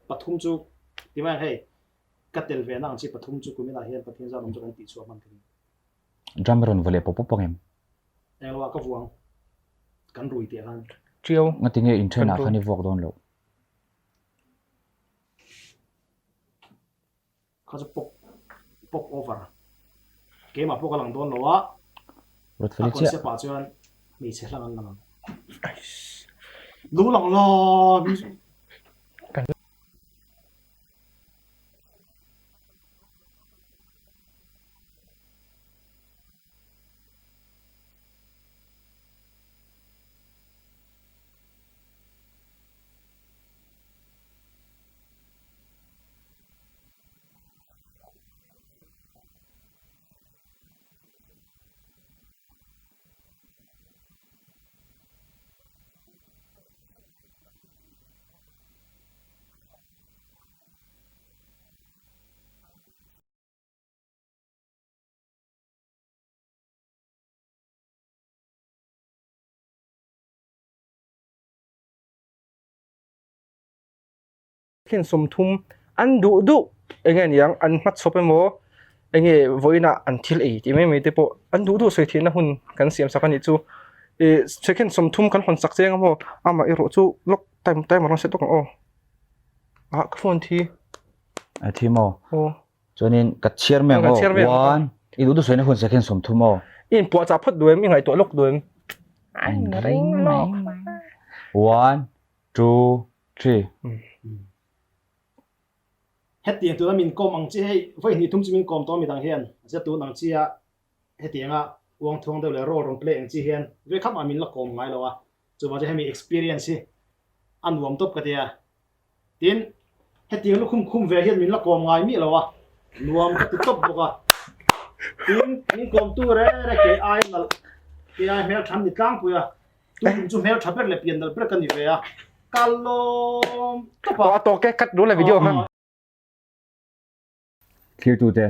pathum chu ti mai hei ka tel ve na ang chi pathum chu kuminah hian Pathian zan awm chu kan tih chhuah hman ka ni. Drum rawn vaw leh pawp pawp ang em? Englo ah ka vuang kan rui tih khan. Ṭiau. Ngatinge inthenah khan i vuak dawn loh? Kha chu pop pop over keimah pawh ka lang dawn lo a a concept ah chuan hmeichhe hlang an lang ang lo lang la Thlen 30 an duh duh eng nge niang an hmachhawp emaw. Enge vawiinah an thil ei tih mai mai te pawh an duh duh sawi theihna hun kan siam sak a nih chu. Ih second 30 kan hawn sak chiang a maw amah erawh chu lock time timer rawn set bawk ang aw. Ah ka phone thi. A thi maw? Aw. Chuanin ka chhiar mai ang aw. One i duh duh sawina hun second 30 aw. I inpuah chah phawt duh em? I ngaihtuah lawk duh em? An ring lawk. One, two, three. Hetiang tuna min kawm ang chi hei vawi hnih thum chu min kawm tawh midang hian zia tun ang chi a hetianga uang thuang deuh leh role rawn play ang chi hian ve khap ah min la kawm ngai lo a chuvang chu hemi experience hi a nuam tawp ka tia tin hetiang lukhum khum ve hian min la kawm ngai miah lo a nuam ka ti tawp bawk a tin min kawm tu reng reng kei ai nalh kei ai hmeltha ni tlangpui a Tu tum chu hmel tha ber leh pian nalh ber ka ni ve a, ka lawm tawp a. A tawk e, cut rul a video kha. Thirtute,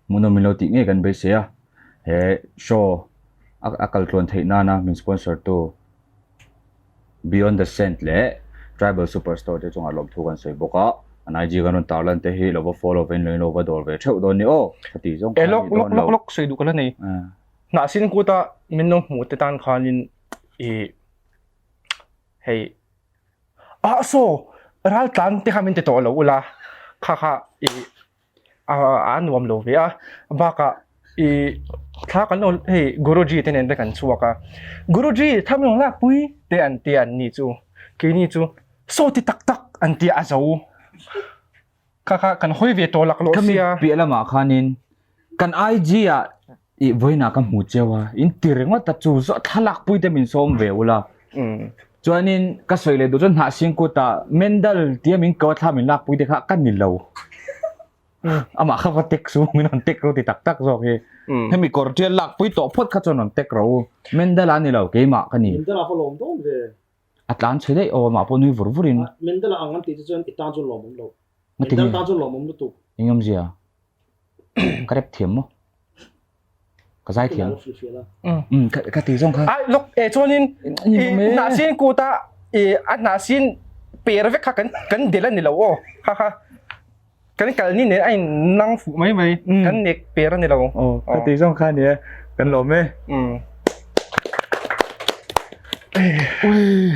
hmuhnawm min lo tih ngei kan beisei a, he show a kal tluan theih nana min sponsor tu Beyond the Scent leh Tribal Superstore te chungah lawmthu kan sawi bawk a, an IG kan rawn tarlan te hi lo va follow vein lo in lo va dawr ve theuh dawn ni aw, ka tih zawng kha a ni dawn lo. E lawk lawk lawk sawi duh ka la nei. Hnahsin kuta min lo hmuh te tan khanin i hei ah saw raltlan te kha min ti tawh lo ula kha kha i a a nuam lo ve a bakah i thla kan lo hei Guruji te nen te kan chhuak a Guruji thla min rawn lakpui te an tia an ni chu keini chu saw ti tak tak an tia a zo. Kha kha kan hawi ve tawh lak lawh Khami sia. piah lamah khanin kan IG ah i vawiinah ka hmu cheu a, in ti ringawt a chu zawh thlalak pui te min sawm ve ula. Chuanin ka sawi leh duh chuan Hnahsing kutah Mendal tia min ko a thla min lak pui te kha ka ni lo. Amah kha va tek su min rawn tek ro ti tak tak zawk hi. Hemi kawr tial lak pui tawh phawt kha chuan rawn tek ro u. Mendal a ni lo keimah ka ni. Mendal a va lawm dawn ve. A tlan chhe daih aw amah pawh nui vur vur in. Mendel a ang an tih chu chuan i tan chu lawmawm lo. Mendel tan chu lawmawm lutuk. Eng awmzia? Ka rep thiam maw? Ka zai thiam. Um ka ti zawng kha. Ai lok e chuanin i hnahsin kuta i a hnahsin per vek kha kan kan del a ni lo aw kha kha kan kal ni nen a in nang fuh mai mai kan nek per a ni lo. Aw ka ti zawng kha nia kan lawm e. Um. Ui.